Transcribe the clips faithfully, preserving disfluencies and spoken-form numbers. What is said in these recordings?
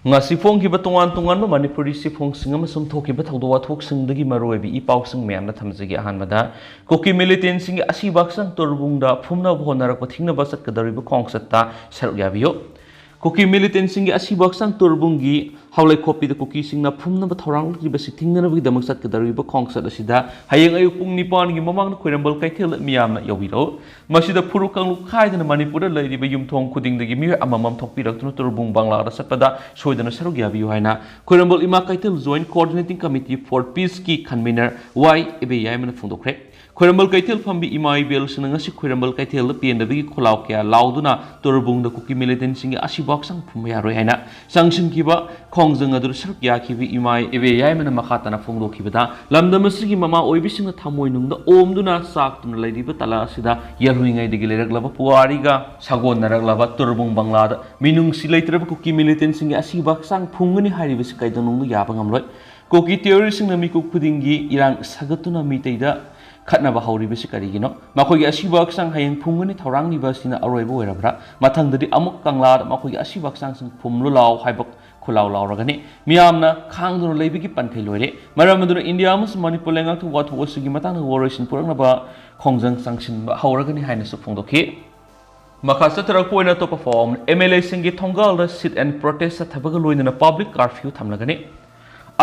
ꯉꯁꯤ ꯐꯣꯡꯈꯤꯕ ꯇꯣꯉꯥꯟ ꯇꯣꯉꯥꯟꯕ ꯃꯅꯤꯄꯨꯔꯤ ꯆꯦꯐꯣꯡꯁꯤꯡ ꯑꯃꯁꯨꯡ ꯊꯣꯛꯈꯤꯕ ꯊꯧꯗꯣꯛ ꯋꯥꯊꯣꯛꯁꯤꯡꯗꯒꯤ ꯃꯔꯨꯑꯣꯏꯕ ꯏ ꯄꯥꯎꯁꯤꯡ ꯃꯌꯥꯝꯅ ꯊꯝꯖꯒꯦ꯫ ꯑꯍꯥꯟꯕꯗ, ꯀꯨꯀꯤ ꯃꯤꯂꯤꯇꯦꯟꯁꯤꯡꯒꯤ ꯑꯁꯤꯕ ꯍꯛꯆꯥꯡ ꯇꯨꯔꯕꯨꯡꯗ ꯐꯨꯝꯅꯕ ꯍꯣꯠꯅꯔꯛꯄ ꯊꯤꯡꯅꯕ ꯆꯠꯀꯗꯧꯔꯤꯕ ꯈꯣꯡꯆꯠꯇ ꯁꯔꯨꯛ ꯌꯥꯕꯤꯌꯨ꯫ ꯀꯨꯀꯤ ꯃꯤꯂꯤꯇꯦꯟꯁꯤꯡꯒꯤ ꯑꯁꯤꯕ ꯍꯛꯆꯥꯡ ꯇꯨꯔꯕꯨꯡꯒꯤ ꯍꯥꯎꯂꯩꯈꯣꯛꯄꯤꯗ ꯀꯨꯀꯤꯁꯤꯡꯅ ꯐꯨꯝꯅꯕ ꯊꯧꯔꯥꯡ ꯎꯠꯂꯤꯕꯁꯤ ꯊꯤꯡꯅꯅꯕꯒꯤꯗꯃꯛ ꯆꯠꯀꯗꯧꯔꯤꯕ ꯈꯣꯡꯆꯠ ꯑꯁꯤꯗ ꯍꯌꯦꯡ ꯑꯌꯨꯛ ꯄꯨꯡ ꯅꯤꯄꯥꯟꯒꯤ ꯃꯃꯥꯡꯗ ꯈ꯭ꯋꯥꯏꯔꯝꯕꯟ ꯀꯩꯊꯦꯜꯗ ꯃꯤꯌꯥꯝꯅ ꯌꯧꯕꯤꯔꯛꯎ꯫ ꯃꯁꯤꯗ ꯐꯨꯔꯨ ꯀꯥꯡꯂꯨꯞ ꯈꯥꯏꯗꯅ ꯃꯅꯤꯄꯨꯔꯗ ꯂꯩꯔꯤꯕ ꯌꯨꯝꯊꯣꯡ ꯈꯨꯗꯤꯡꯗꯒꯤ ꯃꯤꯑꯣꯏ ꯑꯃꯃꯝ ꯊꯣꯛꯄꯤꯔꯛꯇꯨꯅ ꯇꯨꯔꯕꯨꯡ ꯕꯪꯂꯥꯗ ꯆꯠꯄꯗ ꯁꯣꯏꯗꯅ ꯁꯔꯨꯛ ꯌꯥꯕꯤꯌꯨ ꯍꯥꯏꯅ ꯈ꯭ꯋꯥꯏꯔꯝꯕꯟ ꯏꯃꯥ ꯀꯩꯊꯦꯜ Joint Coordinating Committee for Peace ꯀꯤ convener ꯋꯥꯏ ꯏꯕꯦꯌꯥꯏꯃꯅ ꯐꯣꯡꯗꯣꯛꯈ꯭ꯔꯦ꯫ ꯈ꯭ꯋꯥꯏꯔꯝꯕꯟ ꯀꯩꯊꯦꯜ ꯐꯝꯕꯤ ꯏꯃꯥ ꯏꯕꯦꯜꯁꯤꯡꯅ ꯉꯁꯤ ꯈ꯭ꯋꯥꯏꯔꯝꯕꯟ ꯀꯩꯊꯦꯜꯗ ꯄꯦꯟꯗꯕꯒꯤ ꯈꯣꯜꯂꯥꯎ ꯀꯌꯥ ꯂꯥꯎꯗꯨꯅ ꯇꯨꯔꯕꯨꯡꯗ ꯀꯨꯀꯤ ꯃꯤꯂꯤꯇꯦꯟꯁꯤꯡꯒꯤ ꯑꯁꯤꯕ ꯍꯛꯆꯥꯡ ꯐꯨꯝꯕ ꯌꯥꯔꯣꯏ ꯍꯥꯏꯅ ꯆꯪꯁꯤꯟꯈꯤꯕ ꯈꯣꯡꯖꯪ ꯑꯗꯨꯗ ꯁꯔꯨꯛ ꯌꯥꯈꯤꯕ ꯏꯃꯥ ꯏꯕꯦꯌꯥꯏꯃꯅ ꯃꯈꯥ ꯇꯥꯅ ꯐꯣꯡꯗꯣꯛꯈꯤꯕꯗ, ꯂꯝꯗꯝ ꯑꯁꯤꯒꯤ ꯃꯃꯥ ꯑꯣꯏꯕꯤꯁꯤꯡꯅ ꯊꯃꯣꯏꯅꯨꯡꯗ ꯑꯣꯝꯗꯨꯅ ꯆꯥꯛꯇꯨꯅ ꯂꯩꯔꯤꯕ ꯇꯥꯂꯥ ꯑꯁꯤꯗ ꯌꯦꯜꯍꯧꯔꯤꯉꯩꯗꯒꯤ ꯂꯩꯔꯛꯂꯕ ꯄꯨꯋꯥꯔꯤꯒ ꯁꯥꯒꯣꯟꯅꯔꯛꯂꯕ ꯇꯨꯔꯕꯨꯡ ꯕꯪꯂꯥꯗ ꯃꯤꯅꯨꯡꯁꯤ ꯂꯩꯇ꯭ꯔꯕ ꯀꯨꯀꯤ ꯃꯤꯂꯤꯇꯦꯟꯁꯤꯡꯒꯤ ꯑꯁꯤꯕ ꯍꯛꯆꯥꯡ ꯐꯨꯝꯒꯅꯤ ꯍꯥꯏꯔꯤꯕꯁꯤ ꯀꯩꯗꯧꯅꯨꯡꯗ ꯌꯥꯕ ꯉꯝꯂꯣꯏ꯫ ꯀꯨꯀꯤ ꯇꯦꯔꯣꯔꯤꯁꯁꯤꯡꯅ ꯃꯤꯀꯨꯞ ꯈꯨꯗꯤꯡꯒꯤ ꯏꯔꯥꯡ ꯁꯥꯒꯠꯇꯨꯅ ꯃꯤꯇꯩꯗ ꯈꯠꯅꯕ ꯍꯧꯔꯤꯕꯁꯤ ꯀꯔꯤꯒꯤꯅꯣ? ꯃꯈꯣꯏꯒꯤ ꯑꯁꯤꯕ ꯍꯛꯆꯥꯡ ꯍꯌꯦꯡ ꯐꯨꯝꯒꯅꯤ ꯊꯧꯔꯥꯡꯂꯤꯕ ꯑꯁꯤꯅ ꯑꯔꯣꯏꯕ ꯑꯣꯏꯔꯕ꯭ꯔꯥ? ꯃꯊꯪꯗꯗꯤ ꯑꯃꯨꯛ ꯀꯪꯂꯥꯗ ꯃꯈꯣꯏꯒꯤ ꯑꯁꯤꯕ ꯍꯛꯆꯥꯡꯁꯤꯡ ꯐꯨꯝꯂꯨ ꯂꯥꯎ ꯍꯥꯏꯕ ꯈꯨꯜꯂꯥꯎ ꯂꯥꯎꯔꯒꯅꯤ꯫ ꯃꯤꯌꯥꯝꯅ ꯈꯥꯡꯗꯨꯅ ꯂꯩꯕꯒꯤ ꯄꯟꯊꯩ ꯂꯣꯏꯔꯦ꯫ ꯃꯔꯝ ꯑꯗꯨꯅ ꯏꯟꯗꯤꯌꯥ ꯑꯃꯁꯨꯡ ꯃꯅꯤꯄꯨꯔ ꯂꯩꯉꯥꯛꯀꯤ ꯋꯥꯊꯣꯛ ꯑꯁꯤꯒꯤ ꯃꯇꯥꯡꯗ ꯋꯥꯔꯣꯏꯁꯤꯟ ꯄꯨꯔꯛꯅꯕ ꯈꯣꯡꯖꯪ ꯆꯪꯁꯤꯟꯕ ꯍꯧꯔꯒꯅꯤ ꯍꯥꯏꯅꯁꯨ ꯐꯣꯡꯗꯣꯛꯈꯤ꯫ ꯃꯈꯥ ꯆꯠꯊꯔꯛꯄ ꯑꯣꯏꯅ ꯑꯇꯣꯞꯄ ꯄꯥꯎ ꯑꯃꯅ, ꯑꯦꯝ ꯑꯦꯜ ꯑꯦꯁꯤꯡꯒꯤ ꯊꯣꯡꯒꯥꯜꯗ sit and protest ꯆꯠꯊꯕꯒ ꯂꯣꯏꯅꯅ public curfew ꯊꯝꯂꯒꯅꯤ꯫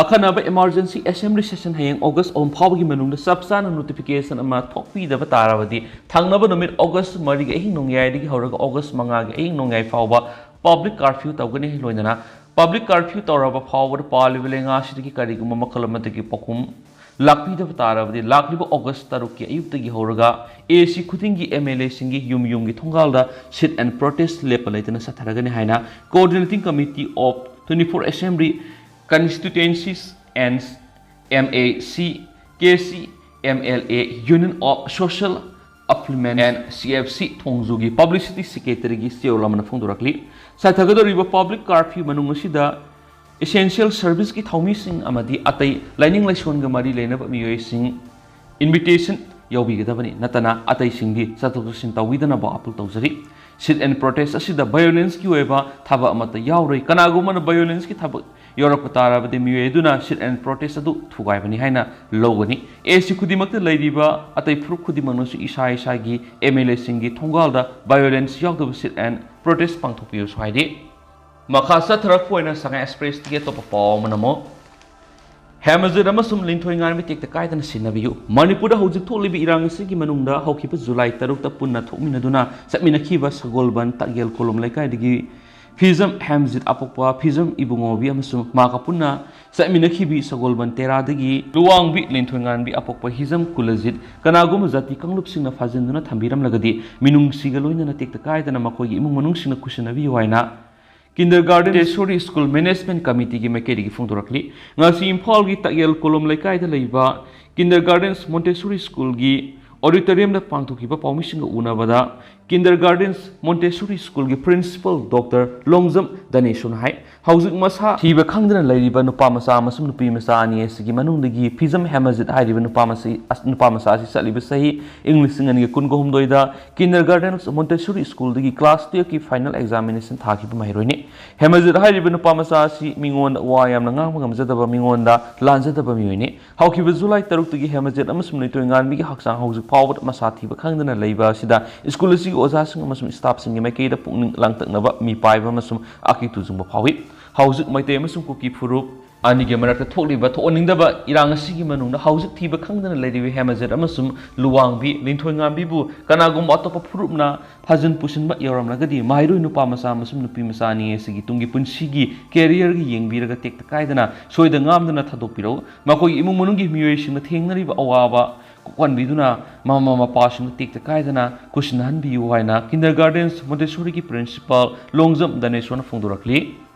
ꯑꯈꯟꯅꯕ emergency assembly session ꯍꯌꯦꯡ ꯑꯣꯒꯁ ꯑꯍꯨꯝ ꯐꯥꯎꯕꯒꯤ ꯃꯅꯨꯡꯗ ꯆꯞ ꯆꯥꯅ notification ꯑꯃ ꯊꯣꯛꯄꯤꯗꯕ ꯇꯥꯔꯕꯗꯤ, ꯊꯪꯅꯕ ꯅꯨꯃꯤꯠ ꯑꯣꯒꯁ ꯃꯔꯤꯒꯤ ꯑꯍꯤꯡ ꯅꯣꯡꯌꯥꯏꯗꯒꯤ ꯍꯧꯔꯒ ꯑꯣꯒꯁ ꯃꯉꯥꯒꯤ ꯑꯍꯤꯡ ꯅꯣꯡꯌꯥꯏ ꯐꯥꯎꯕ public curfew ꯇꯧꯒꯅꯤ꯫ ꯂꯣꯏꯅꯅ public curfew ꯇꯧꯔꯕ ꯐꯥꯎꯕꯗ ꯄꯥꯜꯂꯤꯕ ꯂꯩꯉꯥꯛ ꯑꯁꯤꯗꯒꯤ ꯀꯔꯤꯒꯨꯝꯕ ꯃꯈꯜ ꯑꯃꯗꯒꯤ ꯄꯥꯎꯈꯨꯝ ꯂꯥꯛꯄꯤꯗꯕ ꯇꯥꯔꯕꯗꯤ, ꯂꯥꯛꯂꯤꯕ ꯑꯣꯒꯁ ꯇꯔꯨꯛꯀꯤ ꯑꯌꯨꯛꯇꯒꯤ ꯍꯧꯔꯒ ꯑꯦ ꯁꯤ ꯈꯨꯗꯤꯡꯒꯤ ꯑꯦꯝ ꯑꯦꯜ ꯑꯦꯁꯤꯡꯒꯤ ꯌꯨꯝ ꯌꯨꯝꯒꯤ ꯊꯣꯡꯒꯥꯜꯗ sit and protest ꯂꯦꯞꯄ ꯂꯩꯇꯅ ꯆꯠꯊꯔꯒꯅꯤ ꯍꯥꯏꯅ Coordinating Committee of twenty-four Assembly Constituencies and M A C, K C, M L A, Union of Social Affluent and C F C ꯊꯣꯡꯖꯨꯒꯤ publicity secretaryꯒꯤ ꯆꯦꯔꯣꯜ ꯑꯃꯅ ꯐꯣꯡꯗꯣꯔꯛꯂꯤ꯫ ꯆꯠꯊꯒꯗꯧꯔꯤꯕ public curfew ꯃꯅꯨꯡ ꯑꯁꯤꯗ essential serviceꯀꯤ ꯊꯧꯃꯤꯁꯤꯡ ꯑꯃꯗꯤ ꯑꯇꯩ ꯂꯥꯏꯅꯤꯡ ꯂꯥꯏꯁꯣꯟꯒ ꯃꯔꯤ ꯂꯩꯅꯕ ꯃꯤꯑꯣꯏꯁꯤꯡ invitation ꯌꯥꯎꯕꯤꯒꯗꯕꯅꯤ, ꯅꯠꯇꯅ ꯑꯇꯩꯁꯤꯡꯗꯤ ꯆꯠꯊꯣꯛ ꯆꯠꯁꯤꯟ ꯇꯧꯕꯤꯗꯅꯕ ꯑꯥꯄꯤꯜ ꯇꯧꯖꯔꯤ꯫ Sit and protest ꯑꯁꯤꯗ violence ꯀꯤ ꯑꯣꯏꯕ ꯊꯕꯛ ꯑꯃꯠꯇ ꯌꯥꯎꯔꯣꯏ꯫ ꯀꯅꯥꯒꯨꯝꯕꯅ violence ꯀꯤ ꯊꯕꯛ ꯌꯥꯎꯔꯛꯄ ꯇꯥꯔꯕꯗꯤ ꯃꯤꯑꯣꯏ ꯑꯗꯨꯅ sit and protest ꯑꯗꯨ ꯊꯨꯒꯥꯏꯕꯅꯤ ꯍꯥꯏꯅ ꯂꯧꯒꯅꯤ꯫ ꯑꯦ ꯁꯤ ꯈꯨꯗꯤꯡꯃꯛꯇ ꯂꯩꯔꯤꯕ ꯑꯇꯩ ꯐꯨꯔꯨꯞ ꯈꯨꯗꯤꯡꯃꯛꯅꯁꯨ ꯏꯁꯥ ꯏꯁꯥꯒꯤ M L A ꯁꯤꯡꯒꯤ ꯊꯣꯡꯒꯥꯜꯗ violence ꯌꯥꯎꯗꯕ sit and protest ꯄꯥꯡꯊꯣꯛꯄꯤꯌꯨꯁꯨ ꯍꯥꯏꯔꯤ꯫ ꯃꯈꯥ ꯆꯠꯊꯔꯛꯄ ꯑꯣꯏꯅ ꯁꯉꯥꯏ Express ꯀꯤ ꯑꯇꯣꯞꯄ ꯄꯥꯎ ꯑꯃꯅ ꯑꯃꯨꯛ ꯍꯦꯃꯖꯤꯠ ꯑꯃꯁꯨꯡ ꯂꯤꯟꯊꯣꯏ ꯉꯥꯟꯕꯤ ꯇꯦꯛꯇ ꯀꯥꯏꯗꯅ ꯁꯤꯟꯅꯕꯤꯌꯨ꯫ ꯃꯅꯤꯄꯨꯔꯗ ꯍꯧꯖꯤꯛ ꯊꯣꯛꯂꯤꯕ ꯏꯔꯥꯡ ꯑꯁꯤꯒꯤ ꯃꯅꯨꯡꯗ ꯍꯧꯈꯤꯕ ꯖꯨꯂꯥꯏ ꯇꯔꯨꯛꯇ ꯄꯨꯟꯅ ꯊꯣꯛꯃꯤꯟꯅꯗꯨꯅ ꯆꯠꯃꯤꯟꯅꯈꯤꯕ ꯁꯒꯣꯜꯕꯟ ꯇꯥꯛꯌꯦꯜ ꯀꯣꯂꯨꯝ ꯂꯩꯀꯥꯏꯗꯒꯤ ꯐꯤꯖꯝ ꯍꯦꯃꯖꯤꯠ ꯑꯄꯣꯛꯄ ꯐꯤꯖꯝ ꯏꯕꯨꯡꯉꯣꯕꯤ ꯑꯃꯁꯨꯡ ꯃꯍꯥꯛꯀ ꯄꯨꯟꯅ ꯆꯠꯃꯤꯟꯅꯈꯤꯕꯤ ꯁꯒꯣꯜꯕꯟ ꯇꯦꯔꯥꯗꯒꯤ ꯂꯨꯋꯥꯡꯕꯤ ꯂꯤꯟꯊꯣꯏ ꯉꯥꯟꯕꯤ ꯑꯄꯣꯛꯄ ꯍꯤꯖꯝ ꯀꯨꯂꯖꯤꯠ ꯀꯅꯥꯒꯨꯝꯕ ꯖꯥꯇꯤ ꯀꯥꯡꯂꯨꯞꯁꯤꯡꯅ ꯐꯥꯖꯤꯟꯗꯨꯅ ꯊꯝꯕꯤꯔꯝꯂꯒꯗꯤ ꯃꯤꯅꯨꯡꯁꯤꯒ ꯂꯣꯏꯅꯅ ꯇꯦꯛꯇ ꯀꯥꯏꯗꯅ ꯃꯈꯣꯏꯒꯤ ꯏꯃꯨꯡ ꯃꯅꯨꯡꯁꯤꯡꯅ ꯈꯨꯠꯁꯤꯟꯅꯕꯤꯌꯨ ꯍꯥꯏꯅ Kindergarten Montessori School Management Committee ꯒꯤ ꯃꯥꯏꯀꯩꯗꯒꯤ ꯐꯣꯡꯗꯣꯔꯛꯂꯤ꯫ ꯉꯁꯤ ꯏꯝꯐꯥꯜꯒꯤ ꯇꯥꯛꯌꯦꯜ ꯀꯣꯂꯨꯝ ꯂꯩꯀꯥꯏꯗ ꯂꯩꯕ Kindergarten Montessori School ꯒꯤ auditorium ꯗ ꯄꯥꯡꯊꯣꯛꯈꯤꯕ ꯄꯥꯎꯃꯤꯁꯤꯡꯒ ꯎꯅꯕꯗ Kindergarten Montessori School ꯒꯤ principal Doctor ꯂꯣꯡꯖꯝ ꯗꯅꯦꯁꯣꯔꯅ ꯍꯥꯏ, ꯍꯧꯖꯤꯛ ꯃꯁꯥ ꯊꯤꯕ ꯈꯪꯗꯅ ꯂꯩꯔꯤꯕ ꯅꯨꯄꯥ ꯃꯆꯥ ꯑꯃꯁꯨꯡ ꯅꯨꯄꯤ ꯃꯆꯥ ꯑꯅꯤ ꯑꯁꯤꯒꯤ ꯃꯅꯨꯡꯗꯒꯤ ꯐꯤꯖꯝ ꯍꯦꯃꯖꯤꯠ ꯍꯥꯏꯔꯤꯕ ꯅꯨꯄꯥ ꯃꯁꯤ-, ꯑꯁ-, ꯅꯨꯄꯥ ꯃꯆꯥ ꯑꯁꯤ ꯆꯠꯂꯤꯕ ꯆꯍꯤ ꯏꯪ ꯂꯤꯁꯤꯡ ꯑꯅꯤꯒ ꯀꯨꯟꯒ ꯍꯨꯝꯗꯣꯏꯗ Kindergarten Montessori School ꯗꯒꯤ class twelve ꯀꯤ final examination ꯊꯥꯈꯤꯕ ꯃꯍꯩꯔꯣꯏꯅꯤ꯫ ꯍꯦꯃꯖꯤꯠ ꯍꯥꯏꯔꯤꯕ ꯅꯨꯄꯥ ꯃꯆꯥ ꯑꯁꯤ ꯃꯤꯉꯣꯟꯗ ꯋꯥ ꯌꯥꯝꯅ ꯉꯥꯡꯕ ꯉꯝꯖꯗꯕ, ꯃꯤꯉꯣꯟꯗ ꯂꯥꯟꯖꯗꯕ ꯃꯤꯑꯣꯏꯅꯤ꯫ ꯍꯧꯈꯤꯕ ꯖꯨꯂꯥꯏ ꯇꯔꯨꯛꯇꯒꯤ ꯍꯦꯃꯖꯤꯠ ꯑꯃꯁꯨꯡ ꯂꯤꯟꯊꯣꯏ ꯉꯥꯟꯕꯤꯒꯤ ꯍꯛꯆꯥꯡ ꯍꯧꯖꯤꯛ ꯐꯥꯎꯕꯗ ꯃꯁꯥ ꯊꯤꯕ ꯈꯪꯗꯅ ꯂꯩꯕ ꯑꯁꯤꯗ school ꯑꯁꯤꯒꯤ ꯑꯣꯖꯥꯁꯤꯡ ꯑꯃꯁꯨꯡ staff ꯁꯤꯡꯒꯤ ꯃꯥꯏꯀꯩꯗ ꯄꯨꯛꯅꯤꯡ ꯂꯥꯡꯇꯛꯅꯕ, ꯃꯤꯄꯥꯏꯕ ꯑꯃꯁꯨꯡ ꯑꯀꯤ ꯇꯨꯖꯨꯡꯕ ꯐꯥꯎꯏ꯫ ꯍꯧꯖꯤꯛ ꯃꯩꯇꯩ ꯑꯃꯁꯨꯡ ꯀꯨꯀꯤ ꯐꯨꯔꯨꯞ ꯑꯅꯤꯒꯤ ꯃꯔꯛꯇ ꯊꯣꯛꯂꯤꯕ ꯊꯣꯛꯍꯟꯅꯤꯡꯗꯕ ꯏꯔꯥꯡ ꯑꯁꯤꯒꯤ ꯃꯅꯨꯡꯗ ꯍꯧꯖꯤꯛ ꯊꯤꯕ ꯈꯪꯗꯅ ꯂꯩꯔꯤꯕ ꯍꯦꯃꯖꯤꯠ ꯑꯃꯁꯨꯡ ꯂꯨꯋꯥꯡꯕꯤ ꯂꯤꯟꯊꯣꯏ ꯉꯥꯟꯕꯤꯕꯨ ꯀꯅꯥꯒꯨꯝꯕ ꯑꯇꯣꯞꯄ ꯐꯨꯔꯨꯞꯅ ꯐꯥꯖꯤꯟ ꯄꯨꯁꯤꯟꯕ ꯌꯥꯎꯔꯝꯂꯒꯗꯤ ꯃꯍꯩꯔꯣꯏ ꯅꯨꯄꯥ ꯃꯆꯥ ꯑꯃꯁꯨꯡ ꯅꯨꯄꯤ ꯃꯆꯥ ꯑꯅꯤ ꯑꯁꯤꯒꯤ ꯇꯨꯡꯒꯤ ꯄꯨꯟꯁꯤꯒꯤ career ꯒꯤ ꯌꯦꯡꯕꯤꯔꯒ ꯇꯦꯛꯇ ꯀꯥꯏꯗꯅ ꯁꯣꯏꯗ ꯉꯥꯝꯗꯅ ꯊꯥꯗꯣꯛꯄꯤꯔꯛꯎ꯫ ꯃꯈꯣꯏꯒꯤ ꯏꯃꯨꯡ ꯃꯅꯨꯡꯒꯤ ꯃꯤꯑꯣꯏꯁꯤꯡꯅ ꯊꯦꯡꯅꯔꯤꯕ ꯑꯋꯥꯕ ꯀꯣꯛꯍꯟꯕꯤꯗꯨꯅ ꯃꯃꯥ ꯃꯄꯥꯁꯤꯡꯅ ꯇꯦꯛꯇ ꯀꯥꯏꯗꯅ ꯈꯨꯠꯁꯤꯟꯅꯍꯟꯕꯤꯌꯨ ꯍꯥꯏꯅ Kindergarten Montessori ꯒꯤ principal ꯂꯣꯡꯖꯝ ꯗꯅꯦꯁꯣꯔꯅ ꯐꯣꯡꯗꯣꯔꯛꯂꯤ꯫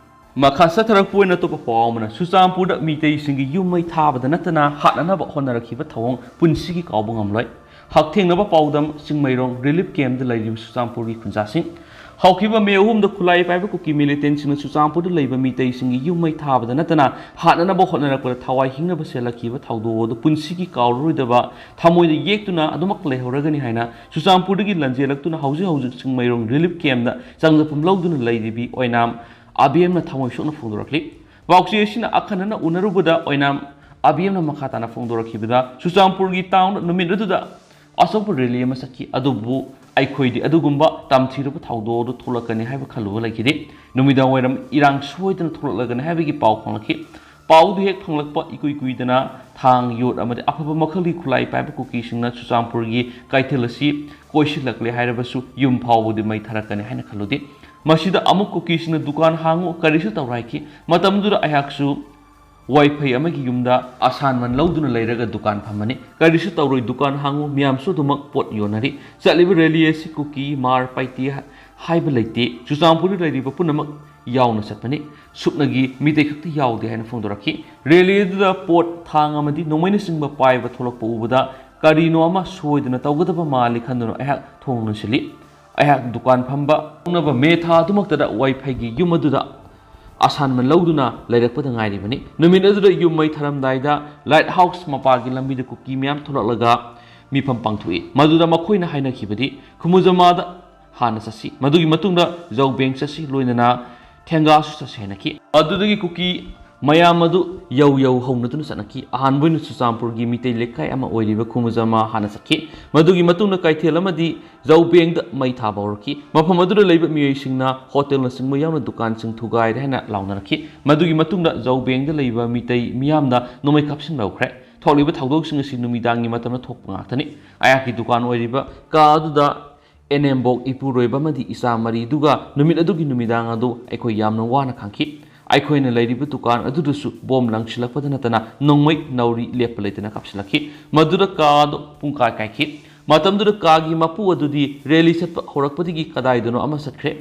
ꯃꯈꯥ ꯆꯠꯊꯔꯛꯄ ꯑꯣꯏꯅ ꯑꯇꯣꯞꯄ ꯄꯥꯎ ꯑꯃꯅ, ꯆꯨꯔꯆꯥꯟꯄꯨꯔꯗ ꯃꯤꯇꯩꯁꯤꯡꯒꯤ ꯌꯨꯝ ꯃꯩ ꯊꯥꯕꯗ ꯅꯠꯇꯅ ꯍꯥꯠꯅꯅꯕ ꯍꯣꯠꯅꯔꯛꯈꯤꯕ ꯊꯧꯑꯣꯡ ꯄꯨꯟꯁꯤꯒꯤ ꯀꯥꯎꯕ ꯉꯝꯂꯣꯏ꯫ ꯍꯛꯊꯦꯡꯅꯕ ꯄꯥꯎꯗꯝ, ꯆꯤꯡꯃꯩꯔꯣꯡ relief camp ꯇ ꯂꯩꯔꯤꯕ ꯆꯨꯔꯆꯥꯟꯄꯨꯔꯒꯤ ꯈꯨꯟꯖꯥꯁꯤꯡ꯫ ꯍꯧꯈꯤꯕ ꯃꯦ ꯑꯍꯨꯝꯗ ꯈꯨꯠꯂꯥꯏ ꯄꯥꯏꯕ ꯀꯨꯀꯤ ꯃꯤꯂꯤꯇꯦꯟꯁꯤꯡꯅ ꯆꯨꯔꯆꯥꯟꯄꯨꯔꯗ ꯂꯩꯕ ꯃꯤꯇꯩꯁꯤꯡꯒꯤ ꯌꯨꯝ ꯃꯩ ꯊꯥꯕꯗ ꯅꯠꯇꯅ ꯍꯥꯠꯅꯅꯕ ꯍꯣꯠꯅꯔꯛꯄꯗ ꯊꯋꯥꯏ ꯍꯤꯡꯅꯕ ꯁꯦꯜꯂꯛꯈꯤꯕ ꯊꯧꯗꯣꯛ ꯑꯗꯨ ꯄꯨꯟꯁꯤꯒꯤ ꯀꯥꯎꯔꯔꯣꯏꯗꯕ ꯊꯃꯣꯏꯗ ꯌꯦꯛꯇꯨꯅ ꯑꯗꯨꯃꯛ ꯂꯩꯍꯧꯔꯒꯅꯤ ꯍꯥꯏꯅ ꯆꯨꯔꯆꯥꯟꯄꯨꯔꯗꯒꯤ ꯂꯥꯟꯖꯦꯜꯂꯛꯇꯨꯅ ꯍꯧꯖꯤꯛ ꯍꯧꯖꯤꯛ ꯆꯤꯡꯃꯩꯔꯣꯡ ꯔꯤꯂꯤꯐ ꯀꯦꯝꯞꯇ ꯆꯪꯖꯐꯝ ꯂꯧꯗꯨꯅ ꯂꯩꯔꯤꯕꯤ ꯑꯣꯏꯅꯥꯝ ꯑꯕꯦꯝꯅ ꯊꯃꯣꯏ ꯁꯣꯛꯅ ꯐꯣꯡꯗꯣꯔꯛꯂꯤ꯫ ꯄꯥꯎꯆꯦꯁꯤꯅ ꯑꯈꯟꯅꯅ ꯎꯅꯔꯨꯕꯗ ꯑꯣꯏꯅꯥꯝ ꯑꯕꯦꯝꯅ ꯃꯈꯥ ꯇꯥꯅ ꯐꯣꯡꯗꯣꯔꯛꯈꯤꯕꯗ ꯆꯨꯔꯆꯥꯟꯄꯨꯔꯒꯤ ꯇꯥꯎꯟꯗ ꯅꯨꯃꯤꯠ ꯑꯗꯨꯗ ꯑꯆꯧꯕ ꯔꯦꯂꯤ ꯑꯃ ꯆꯠꯈꯤ꯫ ꯑꯗꯨꯕꯨ ꯑꯩꯈꯣꯏꯗꯤ ꯑꯗꯨꯒꯨꯝꯕ ꯇꯝꯊꯤꯔꯕ ꯊꯧꯗꯣꯛ ꯑꯗꯨ ꯊꯣꯛꯂꯛꯀꯅꯤ ꯍꯥꯏꯕ ꯈꯜꯂꯨꯕ ꯂꯩꯈꯤꯗꯦ꯫ ꯅꯨꯃꯤꯗꯥꯡ ꯋꯥꯏꯔꯝ ꯏꯔꯥꯡ ꯁꯣꯏꯗꯅ ꯊꯣꯛꯂꯛꯂꯒꯅꯤ ꯍꯥꯏꯕꯒꯤ ꯄꯥꯎ ꯐꯪꯂꯛꯈꯤ꯫ ꯄꯥꯎꯗꯨ ꯍꯦꯛ ꯐꯪꯂꯛꯄ ꯏꯀꯨꯏ ꯀꯨꯏꯗꯅ ꯊꯥꯡ, ꯌꯣꯠ ꯑꯃꯗꯤ ꯑꯐꯕ ꯃꯈꯜꯒꯤ ꯈꯨꯠꯂꯥꯏ ꯄꯥꯏꯕ ꯀꯨꯀꯤꯁꯤꯡꯅ ꯆꯨꯔꯆꯥꯟꯄꯨꯔꯒꯤ ꯀꯩꯊꯦꯜ ꯑꯁꯤ ꯀꯣꯏꯁꯤꯜꯂꯛꯂꯦ ꯍꯥꯏꯔꯕꯁꯨ ꯌꯨꯝ ꯐꯥꯎꯕꯗꯤ ꯃꯩ ꯊꯥꯔꯛꯀꯅꯤ ꯍꯥꯏꯅ ꯈꯜꯂꯨꯗꯦ꯫ ꯃꯁꯤꯗ ꯑꯃꯨꯛ ꯀꯨꯀꯤꯁꯤꯡꯅ ꯗꯨꯀꯥꯟ ꯍꯥꯡꯉꯨ ꯀꯔꯤꯁꯨ ꯇꯧꯔꯣꯏ ꯍꯥꯏꯈꯤ꯫ ꯃꯇꯝꯗꯨꯗ ꯑꯩꯍꯥꯛꯁꯨ ꯋꯥꯏꯐꯩ ꯑꯃꯒꯤ ꯌꯨꯝꯗ ꯑꯁꯥꯟꯃꯟ ꯂꯧꯗꯨꯅ ꯂꯩꯔꯒ ꯗꯨꯀꯥꯟ ꯐꯝꯕꯅꯤ꯫ ꯀꯔꯤꯁꯨ ꯇꯧꯔꯣꯏ, ꯗꯨꯀꯥꯟ ꯍꯥꯡꯉꯨ, ꯃꯤꯌꯥꯝꯁꯨ ꯑꯗꯨꯃꯛ ꯄꯣꯠ ꯌꯣꯟꯅꯔꯤ꯫ ꯆꯠꯂꯤꯕ ꯔꯦꯂꯤ ꯑꯁꯤ ꯀꯨꯀꯤ, ꯃꯥꯔ, ꯄꯥꯏꯇꯦ ꯍꯥ-, ꯍꯥꯏꯕ ꯂꯩꯇꯦ꯫ ꯆꯨꯔꯆꯥꯟꯄꯨꯔꯗ ꯂꯩꯔꯤꯕ ꯄꯨꯝꯅꯃꯛ ꯌꯥꯎꯅ ꯆꯠꯄꯅꯤ꯫ ꯁꯨꯞꯅꯒꯤ ꯃꯤꯇꯩ ꯈꯛꯇꯤ ꯌꯥꯎꯗꯦ ꯍꯥꯏꯅ ꯐꯣꯡꯗꯣꯔꯛꯈꯤ꯫ ꯔꯦꯂꯤ ꯑꯗꯨꯗ ꯄꯣꯠ, ꯊꯥꯡ ꯑꯃꯗꯤ ꯅꯣꯡꯃꯩꯅꯆꯤꯡꯕ ꯄꯥꯏꯕ ꯊꯣꯛꯂꯛꯄ ꯎꯕꯗ ꯀꯔꯤꯅꯣ ꯑꯃ ꯁꯣꯏꯗꯅ ꯇꯧꯒꯗꯕ ꯃꯥꯜꯂꯤ ꯈꯟꯗꯨꯅ ꯑꯩꯍꯥꯛ ꯊꯣꯡ ꯂꯣꯟꯁꯤꯜꯂꯤ꯫ ꯑꯩꯍꯥꯛ ꯗꯨꯀꯥꯟ ꯐꯝꯕ ꯍꯧꯅꯕ ꯃꯦ ꯊꯥ ꯑꯗꯨꯃꯛꯇꯗ ꯋꯥꯏꯐꯩꯒꯤ ꯌꯨꯝ ꯑꯗꯨꯗ ꯑꯁꯥꯟꯃꯟ ꯂꯧꯗꯨꯅ ꯂꯩꯔꯛꯄꯗ ꯉꯥꯏꯔꯤꯕꯅꯤ꯫ ꯅꯨꯃꯤꯠ ꯑꯗꯨꯗ ꯌꯨꯝ ꯃꯩ ꯊꯥꯔꯝꯗꯥꯏꯗ ꯂꯥꯏꯠ ꯍꯥꯎꯁ ꯃꯄꯥꯒꯤ ꯂꯝꯕꯤꯗ ꯀꯨꯀꯤ ꯃꯌꯥꯝ ꯊꯣꯛꯂꯛꯂꯒ ꯃꯤꯐꯝ ꯄꯥꯡꯊꯣꯛꯏ꯫ ꯃꯗꯨꯗ ꯃꯈꯣꯏꯅ ꯍꯥꯏꯅꯈꯤꯕꯗꯤ ꯈꯨꯃꯨꯖꯃꯥꯗ ꯍꯥꯟꯅ ꯆꯠꯁꯤ, ꯃꯗꯨꯒꯤ ꯃꯇꯨꯡꯗ ꯖꯧꯕꯦꯡ ꯆꯠꯁꯤ, ꯂꯣꯏꯅꯅ ꯊꯦꯡꯒꯥꯁꯨ ꯆꯠꯁꯤ ꯍꯥꯏꯅꯈꯤ꯫ ꯑꯗꯨꯗꯒꯤ ꯀꯨꯀꯤ ꯃꯌꯥꯝ ꯑꯗꯨ ꯌꯧ ꯌꯧ ꯍꯧꯅꯗꯨꯅ ꯆꯠꯅꯈꯤ꯫ ꯑꯍꯥꯟꯕ ꯑꯣꯏꯅ ꯆꯨꯔꯆꯥꯟꯄꯨꯔꯒꯤ ꯃꯤꯇꯩ ꯂꯩꯀꯥꯏ ꯑꯃ ꯑꯣꯏꯔꯤꯕ ꯈꯨꯃꯨꯖꯃꯥ ꯍꯥꯟꯅ ꯆꯠꯈꯤ꯫ ꯃꯗꯨꯒꯤ ꯃꯇꯨꯡꯗ ꯀꯩꯊꯦꯜ ꯑꯃꯗꯤ ꯖꯧꯕꯦꯡꯗ ꯃꯩ ꯊꯥꯕ ꯍꯧꯔꯛꯈꯤ꯫ ꯃꯐꯝ ꯑꯗꯨꯗ ꯂꯩꯕ ꯃꯤꯑꯣꯏꯁꯤꯡꯅ ꯍꯣꯇꯦꯜꯅꯆꯤꯡꯕ ꯌꯥꯎꯅ ꯗꯨꯀꯥꯟꯁꯤꯡ ꯊꯨꯒꯥꯏꯔꯦ ꯍꯥꯏꯅ ꯂꯥꯎꯅꯔꯛꯈꯤ꯫ ꯃꯗꯨꯒꯤ ꯃꯇꯨꯡꯗ ꯖꯧꯕꯦꯡꯗ ꯂꯩꯕ ꯃꯤꯇꯩ ꯃꯤꯌꯥꯝꯅ ꯅꯣꯡꯃꯩ ꯀꯥꯞꯁꯤꯟꯕ ꯍꯧꯈ꯭ꯔꯦ꯫ ꯊꯣꯛꯂꯤꯕ ꯊꯧꯗꯣꯛꯁꯤꯡ ꯑꯁꯤ ꯅꯨꯃꯤꯗꯥꯡꯒꯤ ꯃꯇꯝꯗ ꯊꯣꯛꯄ ꯉꯥꯛꯇꯅꯤ꯫ ꯑꯩꯍꯥꯛꯀꯤ ꯗꯨꯀꯥꯟ ꯑꯣꯏꯔꯤꯕ ꯀꯥ ꯑꯗꯨꯗ ꯑꯦꯅꯦꯝꯕꯣꯛ ꯏꯄꯨꯔꯣꯏꯕ ꯑꯃꯗꯤ ꯏꯆꯥ ꯃꯔꯤꯗꯨꯒ ꯅꯨꯃꯤꯠ ꯑꯗꯨꯒꯤ ꯅꯨꯃꯤꯗꯥꯡ ꯑꯗꯨ ꯑꯩꯈꯣꯏ ꯌꯥꯝꯅ ꯋꯥꯅ ꯈꯥꯡꯈꯤ꯫ ꯑꯩꯈꯣꯏꯅ ꯂꯩꯔꯤꯕ ꯗꯨꯀꯥꯟ ꯑꯗꯨꯗꯁꯨ ꯕꯣꯝ ꯂꯪꯁꯤꯜꯂꯛꯄꯗ ꯅꯠꯇꯅ ꯅꯣꯡꯃꯩ ꯅꯥꯎꯔꯤ ꯂꯦꯞꯄ ꯂꯩꯇꯅ ꯀꯥꯞꯁꯤꯜꯂꯛꯈꯤ꯫ ꯃꯗꯨꯗ ꯀꯥ ꯑꯗꯨ ꯄꯨꯡꯀꯥꯏ ꯀꯥꯏꯈꯤ꯫ ꯃꯇꯝꯗꯨꯗ ꯀꯥꯒꯤ ꯃꯄꯨ ꯑꯗꯨꯗꯤ ꯔꯦꯂꯤ ꯆꯠꯄ ꯍꯧꯔꯛꯄꯗꯒꯤ ꯀꯗꯥꯏꯗꯅꯣ ꯑꯃ ꯆꯠꯈ꯭ꯔꯦ꯫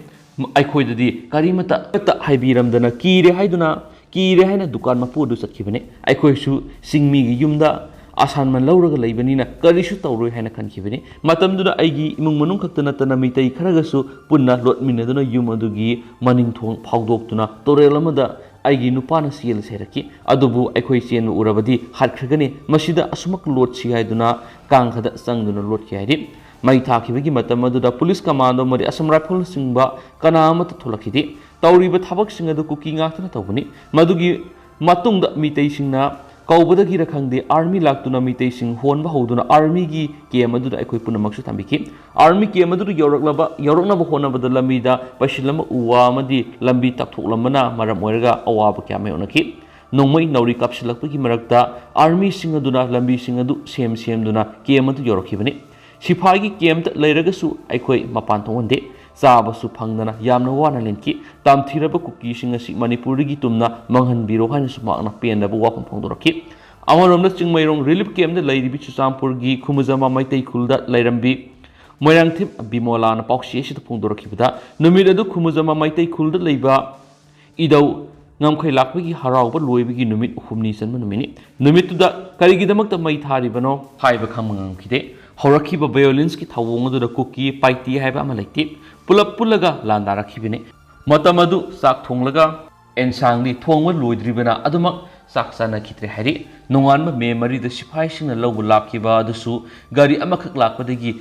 ꯑꯩꯈꯣꯏꯗꯗꯤ ꯀꯔꯤꯃꯠꯇ ꯍꯥꯏꯕꯤꯔꯝꯗꯅ ꯀꯤꯔꯦ ꯍꯥꯏꯗꯨꯅ, ꯀꯤꯔꯦ ꯍꯥꯏꯅ ꯗꯨꯀꯥꯟ ꯃꯄꯨ ꯑꯗꯨ ꯆꯠꯈꯤꯕꯅꯤ꯫ ꯑꯩꯈꯣꯏꯁꯨ ꯆꯤꯡꯃꯤꯒꯤ ꯌꯨꯝꯗ ꯑꯁꯥꯟꯃꯟ ꯂꯧꯔꯒ ꯂꯩꯕꯅꯤꯅ ꯀꯔꯤꯁꯨ ꯇꯧꯔꯣꯏ ꯍꯥꯏꯅ ꯈꯟꯈꯤꯕꯅꯤ꯫ ꯃꯇꯝꯗꯨꯗ ꯑꯩꯒꯤ ꯏꯃꯨꯡ ꯃꯅꯨꯡ ꯈꯛꯇ ꯅꯠꯇꯅ ꯃꯤꯇꯩ ꯈꯔꯒꯁꯨ ꯄꯨꯟꯅ ꯂꯣꯠꯃꯤꯟꯅꯗꯨꯅ ꯌꯨꯝ ꯑꯗꯨꯒꯤ ꯃꯅꯤꯡ ꯊꯣꯡ ꯐꯥꯎꯗꯣꯛꯇꯨꯅ ꯇꯨꯔꯦꯜ ꯑꯃꯗ ꯑꯩꯒꯤ ꯅꯨꯄꯥꯅ ꯆꯦꯜꯂꯁꯤ ꯍꯥꯏꯔꯛꯈꯤ꯫ ꯑꯗꯨꯕꯨ ꯑꯩꯈꯣꯏ ꯆꯦꯟꯕ ꯎꯔꯕꯗꯤ ꯍꯥꯠꯈ꯭ꯔꯒꯅꯤ, ꯃꯁꯤꯗ ꯑꯁꯨꯃꯛ ꯂꯣꯠꯁꯤ ꯍꯥꯏꯗꯨꯅ ꯀꯥꯡꯈꯗ ꯆꯪꯗꯨꯅ ꯂꯣꯠꯈꯤ ꯍꯥꯏꯔꯤ꯫ ꯃꯩ ꯊꯥꯈꯤꯕꯒꯤ ꯃꯇꯝ ꯑꯗꯨꯗ ꯄꯨꯂꯤꯁ ꯀꯃꯥꯟꯗꯣ ꯑꯃꯗꯤ ꯑꯁꯥꯝ ꯔꯥꯏꯐꯜꯅꯆꯤꯡꯕ ꯀꯅꯥ ꯑꯃꯠꯇ ꯊꯣꯛꯂꯛꯈꯤꯗꯦ꯫ ꯇꯧꯔꯤꯕ ꯊꯕꯛꯁꯤꯡ ꯑꯗꯨ ꯀꯨꯀꯤ ꯉꯥꯛꯇꯅ ꯇꯧꯕꯅꯤ꯫ ꯃꯗꯨꯒꯤ ꯃꯇꯨꯡꯗ ꯃꯤꯇꯩꯁꯤꯡꯅ ꯀꯧꯕꯗꯒꯤꯔ ꯈꯪꯗꯦ, ꯑꯥꯔꯃꯤ ꯂꯥꯛꯇꯨꯅ ꯃꯤꯇꯩꯁꯤꯡ ꯍꯣꯟꯕ ꯍꯧꯗꯨꯅ ꯑꯥꯔꯃꯤꯒꯤ ꯀꯦꯝ ꯑꯗꯨꯗ ꯑꯩꯈꯣꯏ ꯄꯨꯝꯅꯃꯛꯁꯨ ꯊꯝꯕꯤꯈꯤ꯫ ꯑꯥꯔꯃꯤ ꯀꯦꯝ ꯑꯗꯨꯗ ꯌꯧꯔꯛꯂꯕ, ꯌꯧꯔꯛꯅꯕ ꯍꯣꯠꯅꯕꯗ ꯂꯝꯕꯤꯗ ꯄꯩꯁꯤꯜꯂꯝꯕ ꯎ ꯋꯥ ꯑꯃꯗꯤ ꯂꯝꯕꯤ ꯇꯥꯛꯊꯣꯛꯂꯝꯕꯅ ꯃꯔꯝ ꯑꯣꯏꯔꯒ ꯑꯋꯥꯕ ꯀꯌꯥ ꯃꯥꯌꯣꯛꯅꯈꯤ꯫ ꯅꯣꯡꯃꯩ ꯅꯥꯎꯔꯤ ꯀꯥꯞꯁꯤꯜꯂꯛꯄꯒꯤ ꯃꯔꯛꯇ ꯑꯥꯔꯃꯤꯁꯤꯡ ꯑꯗꯨꯅ ꯂꯝꯕꯤꯁꯤꯡ ꯑꯗꯨ ꯁꯦꯝ ꯁꯦꯝꯗꯨꯅ ꯀꯦꯝ ꯑꯗꯨ ꯌꯧꯔꯛꯈꯤꯕꯅꯤ꯫ ꯁꯤꯐꯥꯏꯒꯤ ꯀꯦꯝꯇ ꯂꯩꯔꯒꯁꯨ ꯑꯩꯈꯣꯏ ꯃꯄꯥꯟ ꯊꯣꯛꯍꯟꯗꯦ꯫ ꯆꯥꯕꯁꯨ ꯐꯪꯗꯅ ꯌꯥꯝꯅ ꯋꯥꯅ ꯂꯦꯟꯈꯤ꯫ ꯇꯝꯊꯤꯔꯕ ꯀꯨꯀꯤꯁꯤꯡ ꯑꯁꯤ ꯃꯅꯤꯄꯨꯔꯗꯒꯤ ꯇꯨꯝꯅ ꯃꯥꯡꯍꯟꯕꯤꯔꯣ ꯍꯥꯏꯅꯁꯨ ꯃꯍꯥꯛꯅ ꯄꯦꯟꯗꯕ ꯋꯥꯐꯝ ꯐꯣꯡꯗꯣꯔꯛꯈꯤ꯫ ꯑꯃꯔꯣꯝꯗ ꯆꯤꯡꯃꯩꯔꯣꯡ ꯔꯤꯂꯤꯐ ꯀꯦꯝꯗ ꯂꯩꯔꯤꯕꯤ ꯆꯨꯔꯆꯥꯟꯄꯨꯔꯒꯤ ꯈꯨꯃꯨꯖꯝꯕ ꯃꯩꯇꯩ ꯈꯨꯜꯗ ꯂꯩꯔꯝꯕꯤ ꯃꯣꯏꯔꯥꯡꯊꯦꯝ ꯕꯤꯃꯣꯂꯥꯅ ꯄꯥꯎꯆꯦ ꯑꯁꯤꯗ ꯐꯣꯡꯗꯣꯔꯛꯈꯤꯕꯗ, ꯅꯨꯃꯤꯠ ꯑꯗꯨ ꯈꯨꯃꯨꯖꯝꯕ ꯃꯩꯇꯩ ꯈꯨꯜꯗ ꯂꯩꯕ ꯏꯙꯧ ꯉꯝꯈꯩ ꯂꯥꯛꯄꯒꯤ ꯍꯔꯥꯎꯕ ꯂꯣꯏꯕꯒꯤ ꯅꯨꯃꯤꯠ ꯍꯨꯝꯅꯤ ꯆꯟꯕ ꯅꯨꯃꯤꯠꯅꯤ꯫ ꯅꯨꯃꯤꯠꯇꯨꯗ ꯀꯔꯤꯒꯤꯗꯃꯛꯇ ꯃꯩ ꯊꯥꯔꯤꯕꯅꯣ ꯍꯥꯏꯕ ꯈꯪꯕ ꯉꯝꯈꯤꯗꯦ꯫ ꯍꯧꯔꯛꯈꯤꯕ ꯚꯥꯏꯑꯣꯂꯦꯟꯁꯀꯤ ꯊꯧꯑꯣꯡ ꯑꯗꯨꯗ ꯀꯨꯀꯤ ꯄꯥꯏꯇꯤ ꯍꯥꯏꯕ ꯑꯃ ꯂꯩꯇꯦ꯫ ꯄꯨꯂꯞ ꯄꯨꯜꯂꯒ ꯂꯥꯟꯗꯥꯔꯛꯈꯤꯕꯅꯤ꯫ ꯃꯇꯝ ꯑꯗꯨ ꯆꯥꯛ ꯊꯣꯡꯂꯒ ꯑꯦꯟꯁꯥꯡꯗꯤ ꯊꯣꯡꯕ ꯂꯣꯏꯗ꯭ꯔꯤꯕꯅ ꯑꯗꯨꯃꯛ ꯆꯥꯛ ꯆꯥꯅꯈꯤꯗ꯭ꯔꯦ ꯍꯥꯏꯔꯤ꯫ ꯅꯣꯡꯉꯥꯟꯕ ꯃꯦ ꯃꯔꯤꯗ ꯁꯤꯐꯥꯏꯁꯤꯡꯅ ꯂꯧꯕ ꯂꯥꯛꯈꯤꯕ ꯑꯗꯨꯁꯨ ꯒꯥꯔꯤ ꯑꯃꯈꯛ ꯂꯥꯛꯄꯗꯒꯤ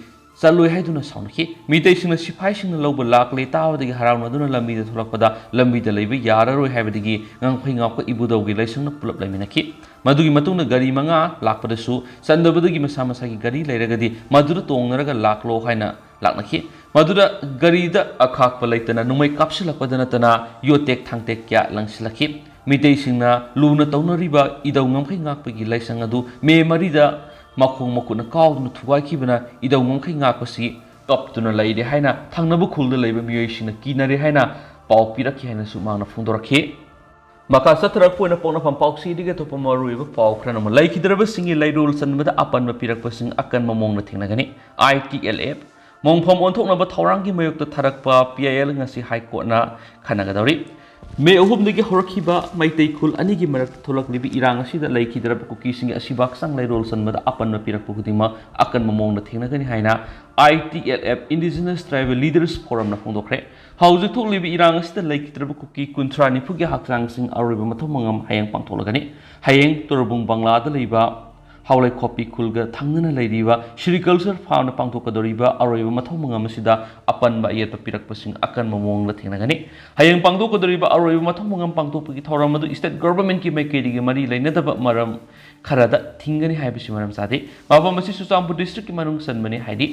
ꯆꯠꯂꯣꯏ ꯍꯥꯏꯗꯨꯅ ꯁꯥꯎꯅꯈꯤ꯫ ꯃꯤꯇꯩꯁꯤꯡꯅ ꯁꯤꯐꯥꯏꯁꯤꯡꯅ ꯂꯧꯕ ꯂꯥꯛꯂꯦ ꯇꯥꯕꯗꯒꯤ ꯍꯔꯥꯎꯅꯗꯨꯅ ꯂꯝꯕꯤꯗ ꯊꯣꯛꯂꯛꯄꯗ ꯂꯝꯕꯤꯗ ꯂꯩꯕ ꯌꯥꯔꯔꯣꯏ ꯍꯥꯏꯕꯗꯒꯤ ꯉꯝꯈꯩ ꯉꯥꯛꯄ ꯏꯕꯨꯙꯧꯒꯤ ꯂꯥꯏꯁꯪꯅ ꯄꯨꯂꯞ ꯂꯩꯃꯤꯟꯅꯈꯤ꯫ ꯃꯗꯨꯒꯤ ꯃꯇꯨꯡꯗ ꯒꯥꯔꯤ ꯃꯉꯥ ꯂꯥꯛꯄꯗꯁꯨ ꯆꯟꯗꯕꯗꯒꯤ ꯃꯁꯥ ꯃꯁꯥꯒꯤ ꯒꯥꯔꯤ ꯂꯩꯔꯒꯗꯤ ꯃꯗꯨꯗ ꯇꯣꯡꯅꯔꯒ ꯂꯥꯛꯂꯣ ꯍꯥꯏꯅ ꯂꯥꯛꯅꯈꯤ꯫ ꯃꯗꯨꯗ ꯒꯥꯔꯤꯗ ꯑꯈꯥꯛꯄ ꯂꯩꯇꯅ ꯅꯣꯡꯃꯩ ꯀꯥꯞꯁꯤꯜꯂꯛꯄꯗ ꯅꯠꯇꯅ ꯌꯣꯠꯇꯦꯛ ꯊꯥꯡꯇꯦꯛ ꯀꯌꯥ ꯂꯪꯁꯤꯜꯂꯛꯈꯤ꯫ ꯃꯤꯇꯩꯁꯤꯡꯅ ꯂꯨꯅ ꯇꯧꯅꯔꯤꯕ ꯏꯙꯧ ꯉꯝꯈꯩ ꯉꯥꯛꯄꯒꯤ ꯂꯥꯏꯁꯪ ꯑꯗꯨ ꯃꯦ ꯃꯔꯤꯗ ꯃꯈꯣꯡ ꯃꯈꯨꯠꯅ ꯀꯥꯎꯗꯨꯅ ꯊꯨꯒꯥꯏꯈꯤꯕꯅ ꯏꯙꯧ ꯉꯝꯈꯩ ꯉꯥꯛꯄꯁꯤ ꯀꯞꯇꯨꯅ ꯂꯩꯔꯦ ꯍꯥꯏꯅ ꯊꯪꯅꯕ ꯈꯨꯜꯗ ꯂꯩꯕ ꯃꯤꯑꯣꯏꯁꯤꯡꯅ ꯀꯤꯅꯔꯦ ꯍꯥꯏꯅ ꯄꯥꯎ ꯄꯤꯔꯛꯈꯤ ꯍꯥꯏꯅꯁꯨ ꯃꯍꯥꯛꯅ ꯐꯣꯡꯗꯣꯔꯛꯈꯤ꯫ ꯃꯈꯥ ꯆꯠꯊꯔꯛꯄ ꯑꯣꯏꯅ ꯄꯣꯛꯅꯐꯝ ꯄꯥꯎꯆꯦꯗꯒꯤ ꯑꯇꯣꯞꯄ ꯃꯔꯨꯑꯣꯏꯕ ꯄꯥꯎ ꯈꯔꯅ ꯑꯃꯨꯛ ꯂꯩꯈꯤꯗ꯭ꯔꯕꯁꯤꯡꯒꯤ ꯂꯩꯔꯣꯜ ꯆꯟꯕꯗ ꯑꯄꯟꯕ ꯄꯤꯔꯛꯄꯁꯤꯡ ꯑꯀꯟꯕ ꯃꯑꯣꯡꯗ ꯊꯦꯡꯅꯒꯅꯤ꯫ ꯑꯥꯏ ꯇꯤ ꯑꯦꯜ ꯑꯦꯐ ꯃꯣꯡꯐꯝ ꯑꯣꯟꯊꯣꯛꯅꯕ ꯊꯧꯔꯥꯡꯒꯤ ꯃꯥꯌꯣꯛꯇ ꯊꯥꯔꯛꯄ ꯄꯤ ꯑꯥꯏ ꯑꯦꯜ ꯉꯁꯤ ꯍꯥꯏ ꯀꯣꯔꯠꯅ ꯈꯟꯅꯒꯗꯧꯔꯤ꯫ ꯃꯦ ꯑꯍꯨꯝꯗꯒꯤ ꯍꯧꯔꯛꯈꯤꯕ ꯃꯩꯇꯩ ꯈꯨꯜ ꯑꯅꯤꯒꯤ ꯃꯔꯛꯇ ꯊꯣꯛꯂꯛꯂꯤꯕ ꯏꯔꯥꯡ ꯑꯁꯤꯗ ꯂꯩꯈꯤꯗ꯭ꯔꯕ ꯀꯨꯀꯤꯁꯤꯡꯒꯤ ꯑꯁꯤꯕ ꯍꯛꯆꯥꯡ ꯂꯩꯔꯣꯜ ꯆꯟꯕꯗ ꯑꯄꯟꯕ ꯄꯤꯔꯛꯄ ꯈꯨꯗꯤꯡꯃꯛ ꯑꯀꯟꯕ ꯃꯑꯣꯡꯗ ꯊꯦꯡꯅꯒꯅꯤ ꯍꯥꯏꯅ I T L F Indigenous Tribal Leaders Forumꯅ ꯐꯣꯡꯗꯣꯛꯈ꯭ꯔꯦ꯫ ꯍꯧꯖꯤꯛ ꯊꯣꯛꯂꯤꯕ ꯏꯔꯥꯡ ꯑꯁꯤꯗ ꯂꯩꯈꯤꯗ꯭ꯔꯕ ꯀꯨꯀꯤ ꯀꯨꯟꯊ꯭ꯔꯥ ꯅꯤꯐꯨꯒꯤ ꯍꯛꯆꯥꯡꯁꯤꯡ ꯑꯔꯣꯏꯕ ꯃꯊꯧ ꯃꯉꯝ ꯍꯌꯦꯡ ꯄꯥꯡꯊꯣꯛꯂꯒꯅꯤ꯫ ꯍꯌꯦꯡ ꯇꯣꯔꯕꯨꯡ ꯕꯪꯂꯥꯗ ꯂꯩꯕ ꯍꯥꯎꯂꯩꯈꯣꯛꯄꯤ ꯈꯨꯜꯒ ꯊꯪꯅꯅ ꯂꯩꯔꯤꯕ ꯁꯤꯔꯤꯀꯜꯆꯔ ꯐꯥꯔꯝꯗ ꯄꯥꯡꯊꯣꯛꯀꯗꯧꯔꯤꯕ ꯑꯔꯣꯏꯕ ꯃꯊꯧ ꯃꯉꯝ ꯑꯁꯤꯗ ꯑꯄꯟꯕ ꯑꯌꯦꯠꯄ ꯄꯤꯔꯛꯄꯁꯤꯡ ꯑꯀꯟꯕ ꯃꯑꯣꯡꯗ ꯊꯦꯡꯅꯒꯅꯤ꯫ ꯍꯌꯦꯡ ꯄꯥꯡꯊꯣꯛꯀꯗꯧꯔꯤꯕ ꯑꯔꯣꯏꯕ ꯃꯊꯧ ꯃꯉꯝ ꯄꯥꯡꯊꯣꯛꯄꯒꯤ ꯊꯧꯔꯝ ꯑꯗꯨ state governmentꯀꯤ ꯃꯥꯏꯀꯩꯗꯒꯤ ꯃꯔꯤ ꯂꯩꯅꯗꯕ ꯃꯔꯝ ꯈꯔꯗ ꯊꯤꯡꯒꯅꯤ ꯍꯥꯏꯕꯁꯤ ꯃꯔꯝ ꯆꯥꯗꯦ꯫ ꯃꯐꯝ ꯑꯁꯤ ꯆꯨꯔꯆꯥꯟꯄꯨꯔ districtꯀꯤ ꯃꯅꯨꯡ ꯆꯟꯕꯅꯤ ꯍꯥꯏꯔꯤ꯫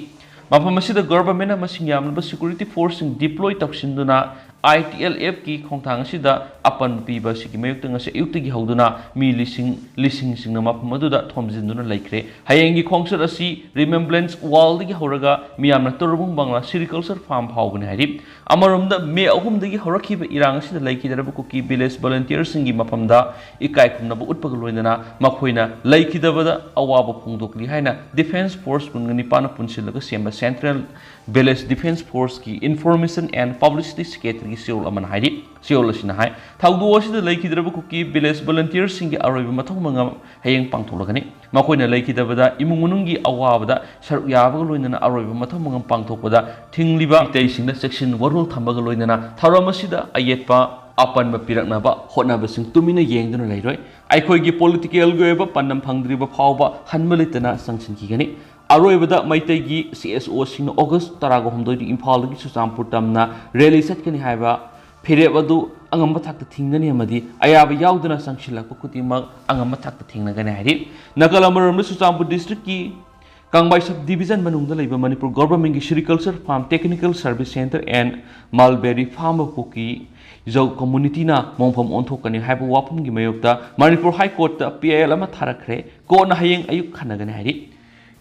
ꯃꯐꯝ ꯑꯁꯤꯗ governmentꯅ ꯃꯁꯤꯡ ꯌꯥꯝꯂꯕ security forceꯁꯤꯡ deploy ꯇꯧꯁꯤꯟꯗꯨꯅ I T L Fꯀꯤ ꯈꯣꯡꯊꯥꯡ ꯑꯁꯤꯗ ꯑꯄꯟꯕ ꯄꯤꯕ ꯑꯁꯤꯒꯤ ꯃꯥꯌꯣꯛꯇ ꯉꯁꯤ ꯑꯌꯨꯛꯇꯒꯤ ꯍꯧꯗꯨꯅ ꯃꯤ ꯂꯤꯁꯤꯡ ꯂꯤꯁꯤꯡꯁꯤꯡꯅ ꯃꯐꯝ ꯑꯗꯨꯗ ꯊꯣꯝꯖꯤꯟꯗꯨꯅ ꯂꯩꯈ꯭ꯔꯦ꯫ ꯍꯌꯦꯡꯒꯤ ꯈꯣꯡꯆꯠ ꯑꯁꯤ Remembrance Wallꯗꯒꯤ ꯍꯧꯔꯒ ꯃꯤꯌꯥꯝꯅ ꯇꯣꯔꯕꯨꯡ ꯕꯪꯂꯥ ꯁꯤꯔꯤꯀꯜꯆꯔ ꯐꯥꯔꯝ ꯐꯥꯎꯕꯅꯤ ꯍꯥꯏꯔꯤ꯫ ꯑꯃꯔꯣꯝꯗ, ꯃꯦ ꯑꯍꯨꯝꯗꯒꯤ ꯍꯧꯔꯛꯈꯤꯕ ꯏꯔꯥꯡ ꯑꯁꯤꯗ ꯂꯩꯈꯤꯗ꯭ꯔꯕ ꯀꯨꯀꯤ village volunteerꯁꯤꯡꯒꯤ ꯃꯐꯝꯗ ꯏꯀꯥꯏ ꯈꯨꯝꯅꯕ ꯎꯠꯄꯒ ꯂꯣꯏꯅꯅ ꯃꯈꯣꯏꯅ ꯂꯩꯈꯤꯗꯕꯗ ꯑꯋꯥꯕ ꯐꯣꯡꯗꯣꯛꯂꯤ ꯍꯥꯏꯅ Defence Force ꯀꯨꯟꯒ ꯅꯤꯄꯥꯟꯅ ꯄꯨꯟꯁꯤꯜꯂꯒ ꯁꯦꯝꯕ Central Village Defence Forceꯀꯤ Information and Publicity Secretaryꯒꯤ ꯆꯦꯔꯣꯜ ꯑꯃꯅ ꯍꯥꯏꯔꯤ꯫ ꯆꯦꯔꯣꯜ ꯑꯁꯤꯅ ꯍꯥꯏ, ꯊꯧꯗꯣꯛ ꯑꯁꯤꯗ ꯂꯩꯈꯤꯗ꯭ꯔꯕ ꯀꯨꯀꯤ village volunteerꯁꯤꯡꯒꯤ ꯑꯔꯣꯏꯕ ꯃꯊꯧ ꯃꯉꯝ ꯍꯌꯦꯡ ꯄꯥꯡꯊꯣꯛꯂꯒꯅꯤ꯫ ꯃꯈꯣꯏꯅ ꯂꯩꯈꯤꯗꯕꯗ ꯏꯃꯨꯡ ꯃꯅꯨꯡꯒꯤ ꯑꯋꯥꯕꯗ ꯁꯔꯨꯛ ꯌꯥꯕꯒ ꯂꯣꯏꯅꯅ ꯑꯔꯣꯏꯕ ꯃꯊꯧ ꯃꯉꯝ ꯄꯥꯡꯊꯣꯛꯄꯗ ꯊꯤꯡꯂꯤꯕ ꯃꯤꯇꯩꯁꯤꯡꯗ ꯆꯦꯛꯁꯤꯟ ꯋꯥꯔꯣꯜ ꯊꯝꯕꯒ ꯂꯣꯏꯅꯅ ꯊꯧꯔꯝ ꯑꯁꯤꯗ ꯑꯌꯦꯠꯄ ꯑꯄꯟꯕ ꯄꯤꯔꯛꯅꯕ ꯍꯣꯠꯅꯕꯁꯤꯡ ꯇꯨꯃꯤꯟꯅ ꯌꯦꯡꯗꯨꯅ ꯂꯩꯔꯣꯏ꯫ ꯑꯩꯈꯣꯏꯒꯤ politicalꯒꯤ ꯑꯣꯏꯕ ꯄꯥꯟꯗꯝ ꯐꯪꯗ꯭ꯔꯤꯕ ꯐꯥꯎꯕ ꯍꯟꯕ ꯂꯩꯇꯅ ꯆꯪꯁꯤꯟꯈꯤꯒꯅꯤ꯫ ꯑꯔꯣꯏꯕꯗ ꯃꯩꯇꯩꯒꯤ C S Oꯁꯤꯡꯅ August ꯇꯔꯥꯒ ꯍꯨꯝꯗꯣꯏꯗ ꯏꯝꯐꯥꯜꯗꯒꯤ ꯆꯨꯔꯆꯥꯟꯄꯨꯔ ꯇꯝꯅ rally ꯆꯠꯀꯅꯤ ꯍꯥꯏꯕ ꯐꯤꯔꯦꯞ ꯑꯗꯨ ꯑꯉꯝꯕ ꯊꯥꯛꯇ ꯊꯤꯡꯒꯅꯤ ꯑꯃꯗꯤ ꯑꯌꯥꯕ ꯌꯥꯎꯗꯅ ꯆꯪꯁꯤꯜꯂꯛꯄ ꯈꯨꯗꯤꯡꯃꯛ ꯑꯉꯝꯕ ꯊꯥꯛꯇ ꯊꯦꯡꯅꯒꯅꯤ ꯍꯥꯏꯔꯤ꯫ ꯅꯥꯀꯜ ꯑꯃꯔꯣꯝꯗ ꯆꯨꯔꯆꯥꯟꯄꯨꯔ districtꯀꯤ ꯀꯥꯡꯕꯥꯏ sub division ꯃꯅꯨꯡꯗ ꯂꯩꯕ Manipur governmentꯀꯤ Sericulture Farm, Technical Service Centre and Mulberry Farm of Kuki Zo Communityꯅ ꯃꯣꯡꯐꯝ ꯑꯣꯟꯊꯣꯛꯀꯅꯤ ꯍꯥꯏꯕ ꯋꯥꯐꯝꯒꯤ ꯃꯥꯌꯣꯛꯇ Manipur High Courtꯇ P I L ꯑꯃ ꯊꯥꯔꯛꯈ꯭ꯔꯦ꯫ Courtꯅ ꯍꯌꯦꯡ ꯑꯌꯨꯛ ꯈꯟꯅꯒꯅꯤ ꯍꯥꯏꯔꯤ꯫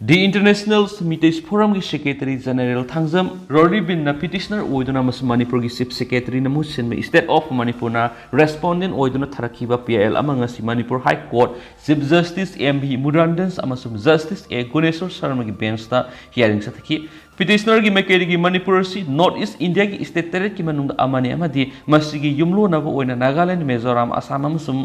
The International Meitei Forumꯒꯤ Secretary General Thangjam ꯔꯣꯔꯤꯕꯤꯟꯅ petitioner ꯑꯣꯏꯗꯨꯅ ꯑꯃꯁꯨꯡ ꯃꯅꯤꯄꯨꯔꯒꯤ Chief Secretaryꯅ ꯃꯍꯨꯠ ꯁꯤꯟꯕ State of Manipurꯅ respondent ꯑꯣꯏꯗꯨꯅ ꯊꯥꯔꯛꯈꯤꯕ P I L ꯑꯃ ꯉꯁꯤ Manipur High Court Chief Justice M V Murugandan's ꯑꯃꯁꯨꯡ Justice A Guneshwar Sharmaꯒꯤ benchꯇ hearing ꯆꯠꯊꯈꯤ꯫ Petitionerꯒꯤ ꯃꯥꯏꯀꯩꯗꯒꯤ ꯃꯅꯤꯄꯨꯔ ꯑꯁꯤ North East Indiaꯒꯤ state ꯇꯔꯦꯠꯀꯤ ꯃꯅꯨꯡꯗ ꯑꯃꯅꯤ ꯑꯃꯗꯤ ꯃꯁꯤꯒꯤ ꯌꯨꯝꯂꯣꯟꯅꯕ ꯑꯣꯏꯅ ꯅꯥꯒꯥꯂꯦꯟ, ꯃꯤꯖꯣꯔꯥꯝ, ꯑꯁꯥꯝ ꯑꯃꯁꯨꯡ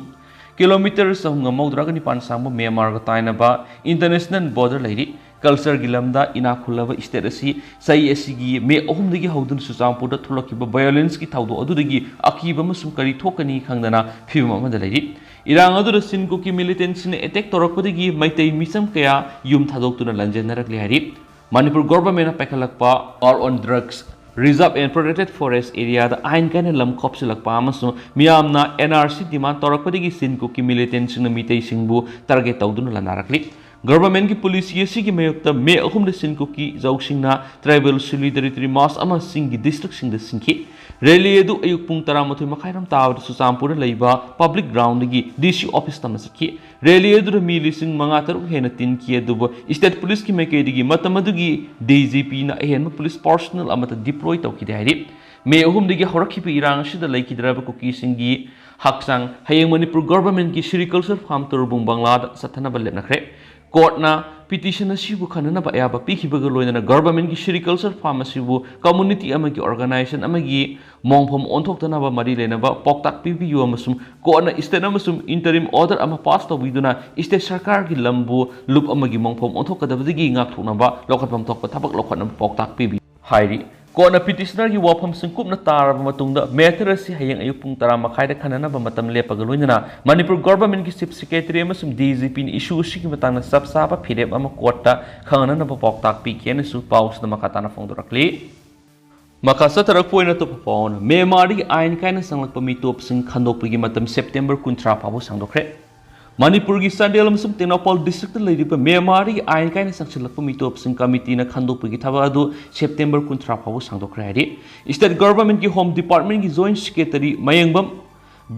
ꯀꯤꯂꯣꯃꯤꯇꯔ ꯆꯍꯨꯝꯒ ꯃꯧꯗ꯭ꯔꯥꯒ ꯅꯤꯄꯥꯟ ꯁꯥꯡꯕ ꯃ꯭ꯌꯥꯟꯃꯥꯔꯒ ꯇꯥꯏꯅꯕ international border ꯂꯩꯔꯤ꯫ Cultureꯒꯤ ꯂꯝꯗ ꯏꯅꯥꯛ ꯈꯨꯜꯂꯕ state ꯑꯁꯤ ꯆꯍꯤ ꯑꯁꯤꯒꯤ ꯃꯦ ꯑꯍꯨꯝꯗꯒꯤ ꯍꯧꯗꯨꯅ ꯆꯨꯔꯆꯥꯟꯄꯨꯔꯗ ꯊꯣꯛꯂꯛꯈꯤꯕ violenceꯀꯤ ꯊꯧꯗꯣꯛ ꯑꯗꯨꯗꯒꯤ ꯑꯀꯤꯕ ꯑꯃꯁꯨꯡ ꯀꯔꯤ ꯊꯣꯛꯀꯅꯤ ꯈꯪꯗꯅ ꯐꯤꯚꯝ ꯑꯃꯗ ꯂꯩꯔꯤ꯫ ꯏꯔꯥꯡ ꯑꯗꯨꯗ ꯆꯤꯟ ꯀꯨꯀꯤ militantꯁꯤꯡꯅ attack ꯇꯧꯔꯛꯄꯗꯒꯤ ꯃꯩꯇꯩ ꯃꯤꯆꯝ ꯀꯌꯥ ꯌꯨꯝ ꯊꯥꯗꯣꯛꯇꯨꯅ ꯂꯥꯟꯖꯦꯟꯅꯔꯛꯂꯤ ꯍꯥꯏꯔꯤ꯫ Manipur governmentꯅ ꯄꯥꯏꯈꯠꯂꯛꯄ War on Drugs, Reserve and Protected Forest areaꯗ ꯑꯥꯏꯟ ꯀꯥꯏꯅ ꯂꯝ ꯈꯣꯞꯆꯤꯜꯂꯛꯄ ꯑꯃꯁꯨꯡ ꯃꯤꯌꯥꯝꯅ NRC demand ꯇꯧꯔꯛꯄꯗꯒꯤ ꯆꯤꯟ ꯀꯨꯀꯤ militantꯁꯤꯡꯅ ꯃꯤꯇꯩꯁꯤꯡꯕꯨ target ꯇꯧꯗꯨꯅ ꯂꯥꯟꯗꯥꯔꯛꯂꯤ꯫ Governmentꯀꯤ policy ꯑꯁꯤꯒꯤ ꯃꯥꯌꯣꯛꯇ ꯃꯦ ꯑꯍꯨꯝꯗ ꯆꯤꯟ ꯀꯨꯀꯤ ꯖꯧꯁꯤꯡꯅ tribal solidarity march ꯑꯃ ꯆꯤꯡꯒꯤ districtꯁꯤꯡꯗ ꯁꯤꯟꯈꯤ꯫ Rally ꯑꯗꯨ ꯑꯌꯨꯛ ꯄꯨꯡ ꯇꯔꯥꯃꯥꯊꯣꯏ ꯃꯈꯥꯏꯔꯣꯝ ꯇꯥꯕꯗ ꯆꯨꯔꯆꯥꯟꯄꯨꯔꯗ ꯂꯩꯕ public groundꯗꯒꯤ DC office ꯇꯝꯅ ꯆꯠꯈꯤ꯫ Rally ꯑꯗꯨꯗ ꯃꯤ ꯂꯤꯁꯤꯡ ꯃꯉꯥ ꯇꯔꯨꯛ ꯍꯦꯟꯅ ꯇꯤꯟꯈꯤ, ꯑꯗꯨꯕꯨ state policeꯀꯤ ꯃꯥꯏꯀꯩꯗꯒꯤ ꯃꯇꯝ ꯑꯗꯨꯒꯤ DGPꯅ ꯑꯍꯦꯟꯕ police personnel ꯑꯃꯠꯇ deploy ꯇꯧꯈꯤꯗꯦ ꯍꯥꯏꯔꯤ꯫ ꯃꯦ ꯑꯍꯨꯝꯗꯒꯤ ꯍꯧꯔꯛꯈꯤꯕ ꯏꯔꯥꯡ ꯑꯁꯤꯗ ꯂꯩꯈꯤꯗ꯭ꯔꯕ ꯀꯨꯀꯤꯁꯤꯡꯒꯤ ꯍꯛꯆꯥꯡ ꯍꯌꯦꯡ ꯃꯅꯤꯄꯨꯔ governmentꯀꯤ sericulture farm ꯇꯣꯔꯕꯨꯡ ꯕꯪꯂꯥꯗ ꯆꯠꯊꯅꯕ ꯂꯦꯞꯅꯈ꯭ꯔꯦ꯫ Courtꯅ petition ꯑꯁꯤꯕꯨ ꯈꯟꯅꯅꯕ ꯑꯌꯥꯕ ꯄꯤꯈꯤꯕꯒ ꯂꯣꯏꯅꯅ governmentꯀꯤ sericulture farm ꯑꯁꯤꯕꯨ community ꯑꯃꯒꯤ organization ꯑꯃꯒꯤ ꯃꯣꯡꯐꯝ ꯑꯣꯟꯊꯣꯛꯇꯅꯕ ꯃꯔꯤ ꯂꯩꯅꯕ ꯄꯥꯎꯇꯥꯛ ꯄꯤꯕꯤꯌꯨ ꯑꯃꯁꯨꯡ courtꯅ state ꯑꯃꯁꯨꯡ interim order ꯑꯃ pass ꯇꯧꯕꯤꯗꯨꯅ state ꯁꯔꯀꯥꯔꯒꯤ ꯂꯝꯕꯨ ꯂꯨꯞ ꯑꯃꯒꯤ ꯃꯣꯡꯐꯝ ꯑꯣꯟꯊꯣꯛꯀꯗꯕꯗꯒꯤ ꯉꯥꯛꯊꯣꯛꯅꯕ ꯂꯧꯈꯠꯐꯝ ꯊꯣꯛꯄ ꯊꯕꯛ ꯂꯧꯈꯠꯅꯕ ꯄꯥꯎꯇꯥꯛ ꯄꯤꯕꯤꯌꯨ ꯍꯥꯏꯔꯤ꯫ Courtꯅ petitionerꯒꯤ ꯋꯥꯐꯝꯁꯤꯡ ꯀꯨꯞꯅ ꯇꯥꯔꯕ ꯃꯇꯨꯡꯗ matter ꯑꯁꯤ ꯍꯌꯦꯡ ꯑꯌꯨꯛ ꯄꯨꯡ ꯇꯔꯥ ꯃꯈꯥꯏꯗ ꯈꯟꯅꯅꯕ ꯃꯇꯝ ꯂꯦꯞꯄꯒ ꯂꯣꯏꯅꯅ ꯃꯅꯤꯄꯨꯔ governmentꯀꯤ chief secretary ꯑꯃꯁꯨꯡ DGPꯅ issue ꯑꯁꯤꯒꯤ ꯃꯇꯥꯡꯗ ꯆꯞ ꯆꯥꯕ ꯐꯤꯔꯦꯞ ꯑꯃ courtꯇ ꯈꯪꯍꯟꯅꯕ ꯄꯥꯎꯇꯥꯛ ꯄꯤꯈꯤ ꯍꯥꯏꯅꯁꯨ ꯄꯥꯎꯁꯤꯗ ꯃꯈꯥ ꯇꯥꯅ ꯐꯣꯡꯗꯣꯔꯛꯂꯤ꯫ ꯃꯈꯥ ꯆꯠꯊꯔꯛꯄ ꯑꯣꯏꯅ ꯑꯇꯣꯞꯄ ꯄꯥꯎ ꯑꯃꯅ, ꯃ꯭ꯌꯥꯟꯃꯥꯔꯗꯒꯤ ꯑꯥꯏꯟ ꯀꯥꯏꯅ ꯆꯪꯂꯛꯄ ꯃꯤꯇꯣꯞꯁꯤꯡ ꯈꯟꯗꯣꯛꯄꯒꯤ ꯃꯇꯝ September ꯀꯨꯟꯊ꯭ꯔꯥ ꯐꯥꯎꯕ ꯁꯥꯡꯗꯣꯛꯈ꯭ꯔꯦ꯫ ꯃꯅꯤꯄꯨꯔꯒꯤ ꯆꯥꯟꯗꯦꯜ ꯑꯃꯁꯨꯡ ꯇꯦꯡꯅꯧꯄꯥꯜ districtꯇ ꯂꯩꯔꯤꯕ ꯃ꯭ꯌꯥꯟꯃꯥꯔꯗꯒꯤ ꯑꯥꯏꯟ ꯀꯥꯏꯅ ꯆꯪꯁꯤꯜꯂꯛꯄ ꯃꯤꯇꯣꯞꯁꯤꯡ committeeꯅ ꯈꯟꯗꯣꯛꯄꯒꯤ ꯊꯕꯛ ꯑꯗꯨ September ꯀꯨꯟꯊ꯭ꯔꯥ ꯐꯥꯎꯕ ꯁꯥꯡꯗꯣꯛꯈ꯭ꯔꯦ ꯍꯥꯏꯔꯤ꯫ State governmentꯀꯤ Home Departmentꯀꯤ Joint Secretary ꯃꯌꯦꯡꯕꯝ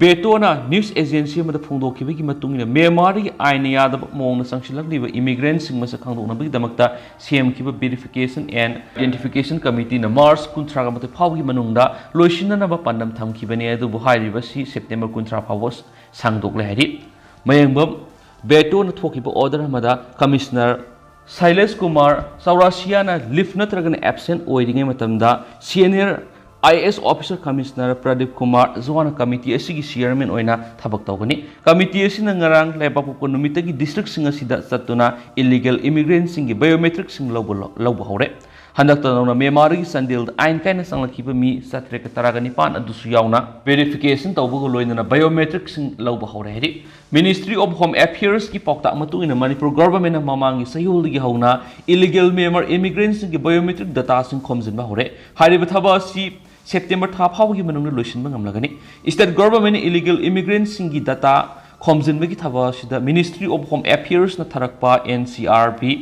ꯕꯦꯇꯣꯅ news agency ꯑꯃꯗ ꯐꯣꯡꯗꯣꯛꯈꯤꯕꯒꯤ ꯃꯇꯨꯡ ꯏꯟꯅ, ꯃ꯭ꯌꯥꯟꯃꯥꯔꯒꯤ ꯑꯥꯏꯟꯅ ꯌꯥꯗꯕ ꯃꯑꯣꯡꯗ ꯆꯪꯁꯤꯜꯂꯛꯂꯤꯕ immigrantꯁꯤꯡ ꯃꯁꯛ ꯈꯪꯗꯣꯛꯅꯕꯒꯤꯗꯃꯛꯇ ꯁꯦꯝꯈꯤꯕ Verification and Identification Committeeꯅ March ꯀꯨꯟꯊ꯭ꯔꯥ ꯃꯥꯊꯣꯏ ꯐꯥꯎꯕꯒꯤ ꯃꯅꯨꯡꯗ ꯂꯣꯏꯁꯤꯟꯅꯅꯕ ꯄꯥꯟꯗꯝ ꯊꯝꯈꯤꯕꯅꯤ, ꯑꯗꯨꯕꯨ ꯍꯥꯏꯔꯤꯕ ꯑꯁꯤ September ꯀꯨꯟꯊ꯭ꯔꯥ ꯐꯥꯎꯕ ꯁꯥꯡꯗꯣꯛꯂꯦ ꯍꯥꯏꯔꯤ꯫ ꯃꯌꯦꯡꯕꯝ ꯕꯦꯇꯣꯅ ꯊꯣꯛꯈꯤꯕ order ꯑꯃꯗ Commissioner ꯁꯩꯂꯦꯁ ꯀꯨꯃꯥꯔ ꯆꯧꯔꯥꯁꯤꯌꯥꯅ ꯂꯤꯐ ꯅꯠꯇ꯭ꯔꯒꯅ ꯑꯦꯕꯁꯦꯟ ꯑꯣꯏꯔꯤꯉꯩ ꯃꯇꯝꯗ senior I A S officer commissioner Pradeep Kumar ꯖꯣꯍꯥꯅ ꯀꯃꯤꯇꯤ ꯑꯁꯤꯒꯤ ꯆꯤꯌꯔꯃꯦꯟ ꯑꯣꯏꯅ ꯊꯕꯛ ꯇꯧꯒꯅꯤ꯫ ꯀꯃꯤꯇꯤ ꯑꯁꯤꯅ ꯉꯔꯥꯡ ꯂꯩꯕꯥꯛꯄꯣꯛꯄ ꯅꯨꯃꯤꯠꯇꯒꯤ ꯗꯤꯁꯇ꯭ꯔꯤꯛꯁꯤꯡ ꯑꯁꯤꯗ ꯆꯠꯇꯨꯅ ꯏꯂꯤꯒꯦꯜ ꯏꯃꯤꯒ꯭ꯔꯦꯟꯁꯤꯡꯒꯤ ꯕꯥꯏꯑꯣꯃꯦꯇ꯭ꯔꯤꯛꯁꯤꯡ ꯂꯧꯕ ꯂꯧꯕ ꯍꯧꯔꯦ꯫ ꯍꯟꯗꯛꯇ ꯅꯧꯅ ꯃ꯭ꯌꯥꯟꯃꯥꯔꯗꯒꯤ ꯆꯥꯟꯗꯦꯜꯗ ꯑꯥꯏꯟ ꯀꯥꯏꯅ ꯆꯪꯂꯛꯈꯤꯕ ꯃꯤ ꯆꯥꯇ꯭ꯔꯦꯠꯀ ꯇꯔꯥꯒ ꯅꯤꯄꯥꯟ ꯑꯗꯨꯁꯨ ꯌꯥꯎꯅ ꯚꯦꯔꯤꯐꯤꯀꯦꯁꯟ ꯇꯧꯕꯒ ꯂꯣꯏꯅꯅ ꯕꯥꯏꯑꯣꯃꯦꯇ꯭ꯔꯤꯛꯁꯤꯡ ꯂꯧꯕ ꯍꯧꯔꯦ ꯍꯥꯏꯔꯤ꯫ Ministry of Home Affairsꯀꯤ ꯄꯥꯎꯇꯥꯛ ꯃꯇꯨꯡ ꯏꯟꯅ ꯃꯅꯤꯄꯨꯔ ꯒꯚꯔꯟꯃꯦꯟꯠꯅ ꯃꯃꯥꯡꯒꯤ ꯆꯌꯣꯜꯗꯒꯤ ꯍꯧꯅ ꯏꯂꯤꯒꯦꯜ ꯃ꯭ꯌꯥꯟꯃꯥꯔ ꯏꯃꯤꯒ꯭ꯔꯦꯟꯠꯁꯤꯡꯒꯤ ꯕꯥꯏꯑꯣꯃꯦꯇ꯭ꯔꯤꯛ ꯗꯇꯥꯁꯤꯡ ꯈꯣꯝꯖꯤꯟꯕ ꯍꯧꯔꯦ꯫ ꯍꯥꯏꯔꯤꯕ ꯊꯕꯛ ꯑꯁꯤ ꯁꯦꯞꯇꯦꯝꯕꯔ ꯊꯥ ꯐꯥꯎꯕꯒꯤ ꯃꯅꯨꯡꯗ ꯂꯣꯏꯁꯤꯟꯕ ꯉꯝꯂꯒꯅꯤ꯫ ꯁ꯭ꯇꯦꯠ ꯒꯚꯔꯟꯃꯦꯟꯠꯅ ꯏꯂꯤꯒꯦꯜ ꯏꯃꯤꯒ꯭ꯔꯦꯟꯠꯁꯤꯡꯒꯤ ꯗꯇꯥ ꯈꯣꯝꯖꯤꯟꯕꯒꯤ ꯊꯕꯛ ꯑꯁꯤꯗ Ministry of Home Affairsꯅ ꯊꯥꯔꯛꯄ N C R B,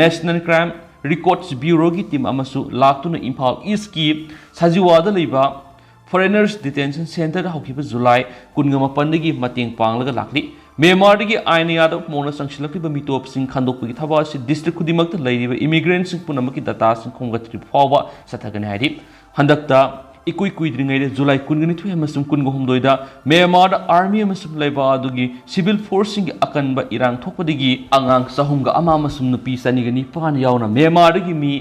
National Crime Records Bureauꯒꯤ ꯇꯤꯝ ꯑꯃꯁꯨ ꯂꯥꯛꯇꯨꯅ ꯏꯝꯐꯥꯜ ꯏꯁ꯭ꯠꯀꯤ ꯁꯖꯤꯋꯥꯗ ꯂꯩꯕ Foreigners Detention Centreꯗ ꯍꯧꯈꯤꯕ ꯖꯨꯂꯥꯏ ꯀꯨꯟꯒ ꯃꯥꯄꯟꯗꯒꯤ ꯃꯇꯦꯡ ꯄꯥꯡꯂꯒ ꯂꯥꯛꯂꯤ꯫ ꯃ꯭ꯌꯥꯟꯃꯥꯔꯗꯒꯤ ꯑꯥꯏꯟ ꯌꯥꯗꯕ ꯃꯑꯣꯡꯗ ꯆꯪꯁꯤꯜꯂꯛꯂꯤꯕ ꯃꯤꯇꯣꯞꯁꯤꯡ ꯈꯟꯗꯣꯛꯄꯒꯤ ꯊꯕꯛ ꯑꯁꯤ ꯗꯤꯁꯇ꯭ꯔꯤꯛ ꯈꯨꯗꯤꯡꯃꯛꯇ ꯂꯩꯔꯤꯕ ꯏꯃꯤꯒ꯭ꯔꯦꯟꯠꯁꯤꯡ ꯄꯨꯝꯅꯃꯛꯀꯤ ꯗꯇꯥꯁꯤꯡ ꯈꯣꯝꯒꯠꯇ꯭ꯔꯤꯕ ꯐꯥꯎꯕ ꯆꯠꯊꯒꯅꯤ ꯍꯥꯏꯔꯤ꯫ ꯍꯟꯗꯛꯇ ꯏꯀꯨꯏ ꯀꯨꯏꯗ꯭ꯔꯤꯉꯩꯗ ꯖꯨꯂꯥꯏ ꯀꯨꯟꯒ ꯅꯤꯊꯣꯏ ꯑꯃꯁꯨꯡ ꯀꯨꯟꯒ ꯍꯨꯝꯗꯣꯏꯗ ꯃ꯭ꯌꯥꯟꯃꯥꯔꯗ ꯑꯥꯔꯃꯤ ꯑꯃꯁꯨꯡ ꯂꯩꯕꯥꯛ ꯑꯗꯨꯒꯤ ꯁꯤꯚꯤꯜ ꯐꯣꯔꯁꯁꯤꯡꯒꯤ ꯑꯀꯟꯕ ꯏꯔꯥꯡ ꯊꯣꯛꯄꯗꯒꯤ ꯑꯉꯥꯡ ꯆꯍꯨꯝꯒ ꯑꯃ ꯑꯃꯁꯨꯡ ꯅꯨꯄꯤ ꯆꯅꯤꯒ ꯅꯤꯄꯥꯟ ꯌꯥꯎꯅ ꯃ꯭ꯌꯥꯟꯃꯥꯔꯗꯒꯤ ꯃꯤ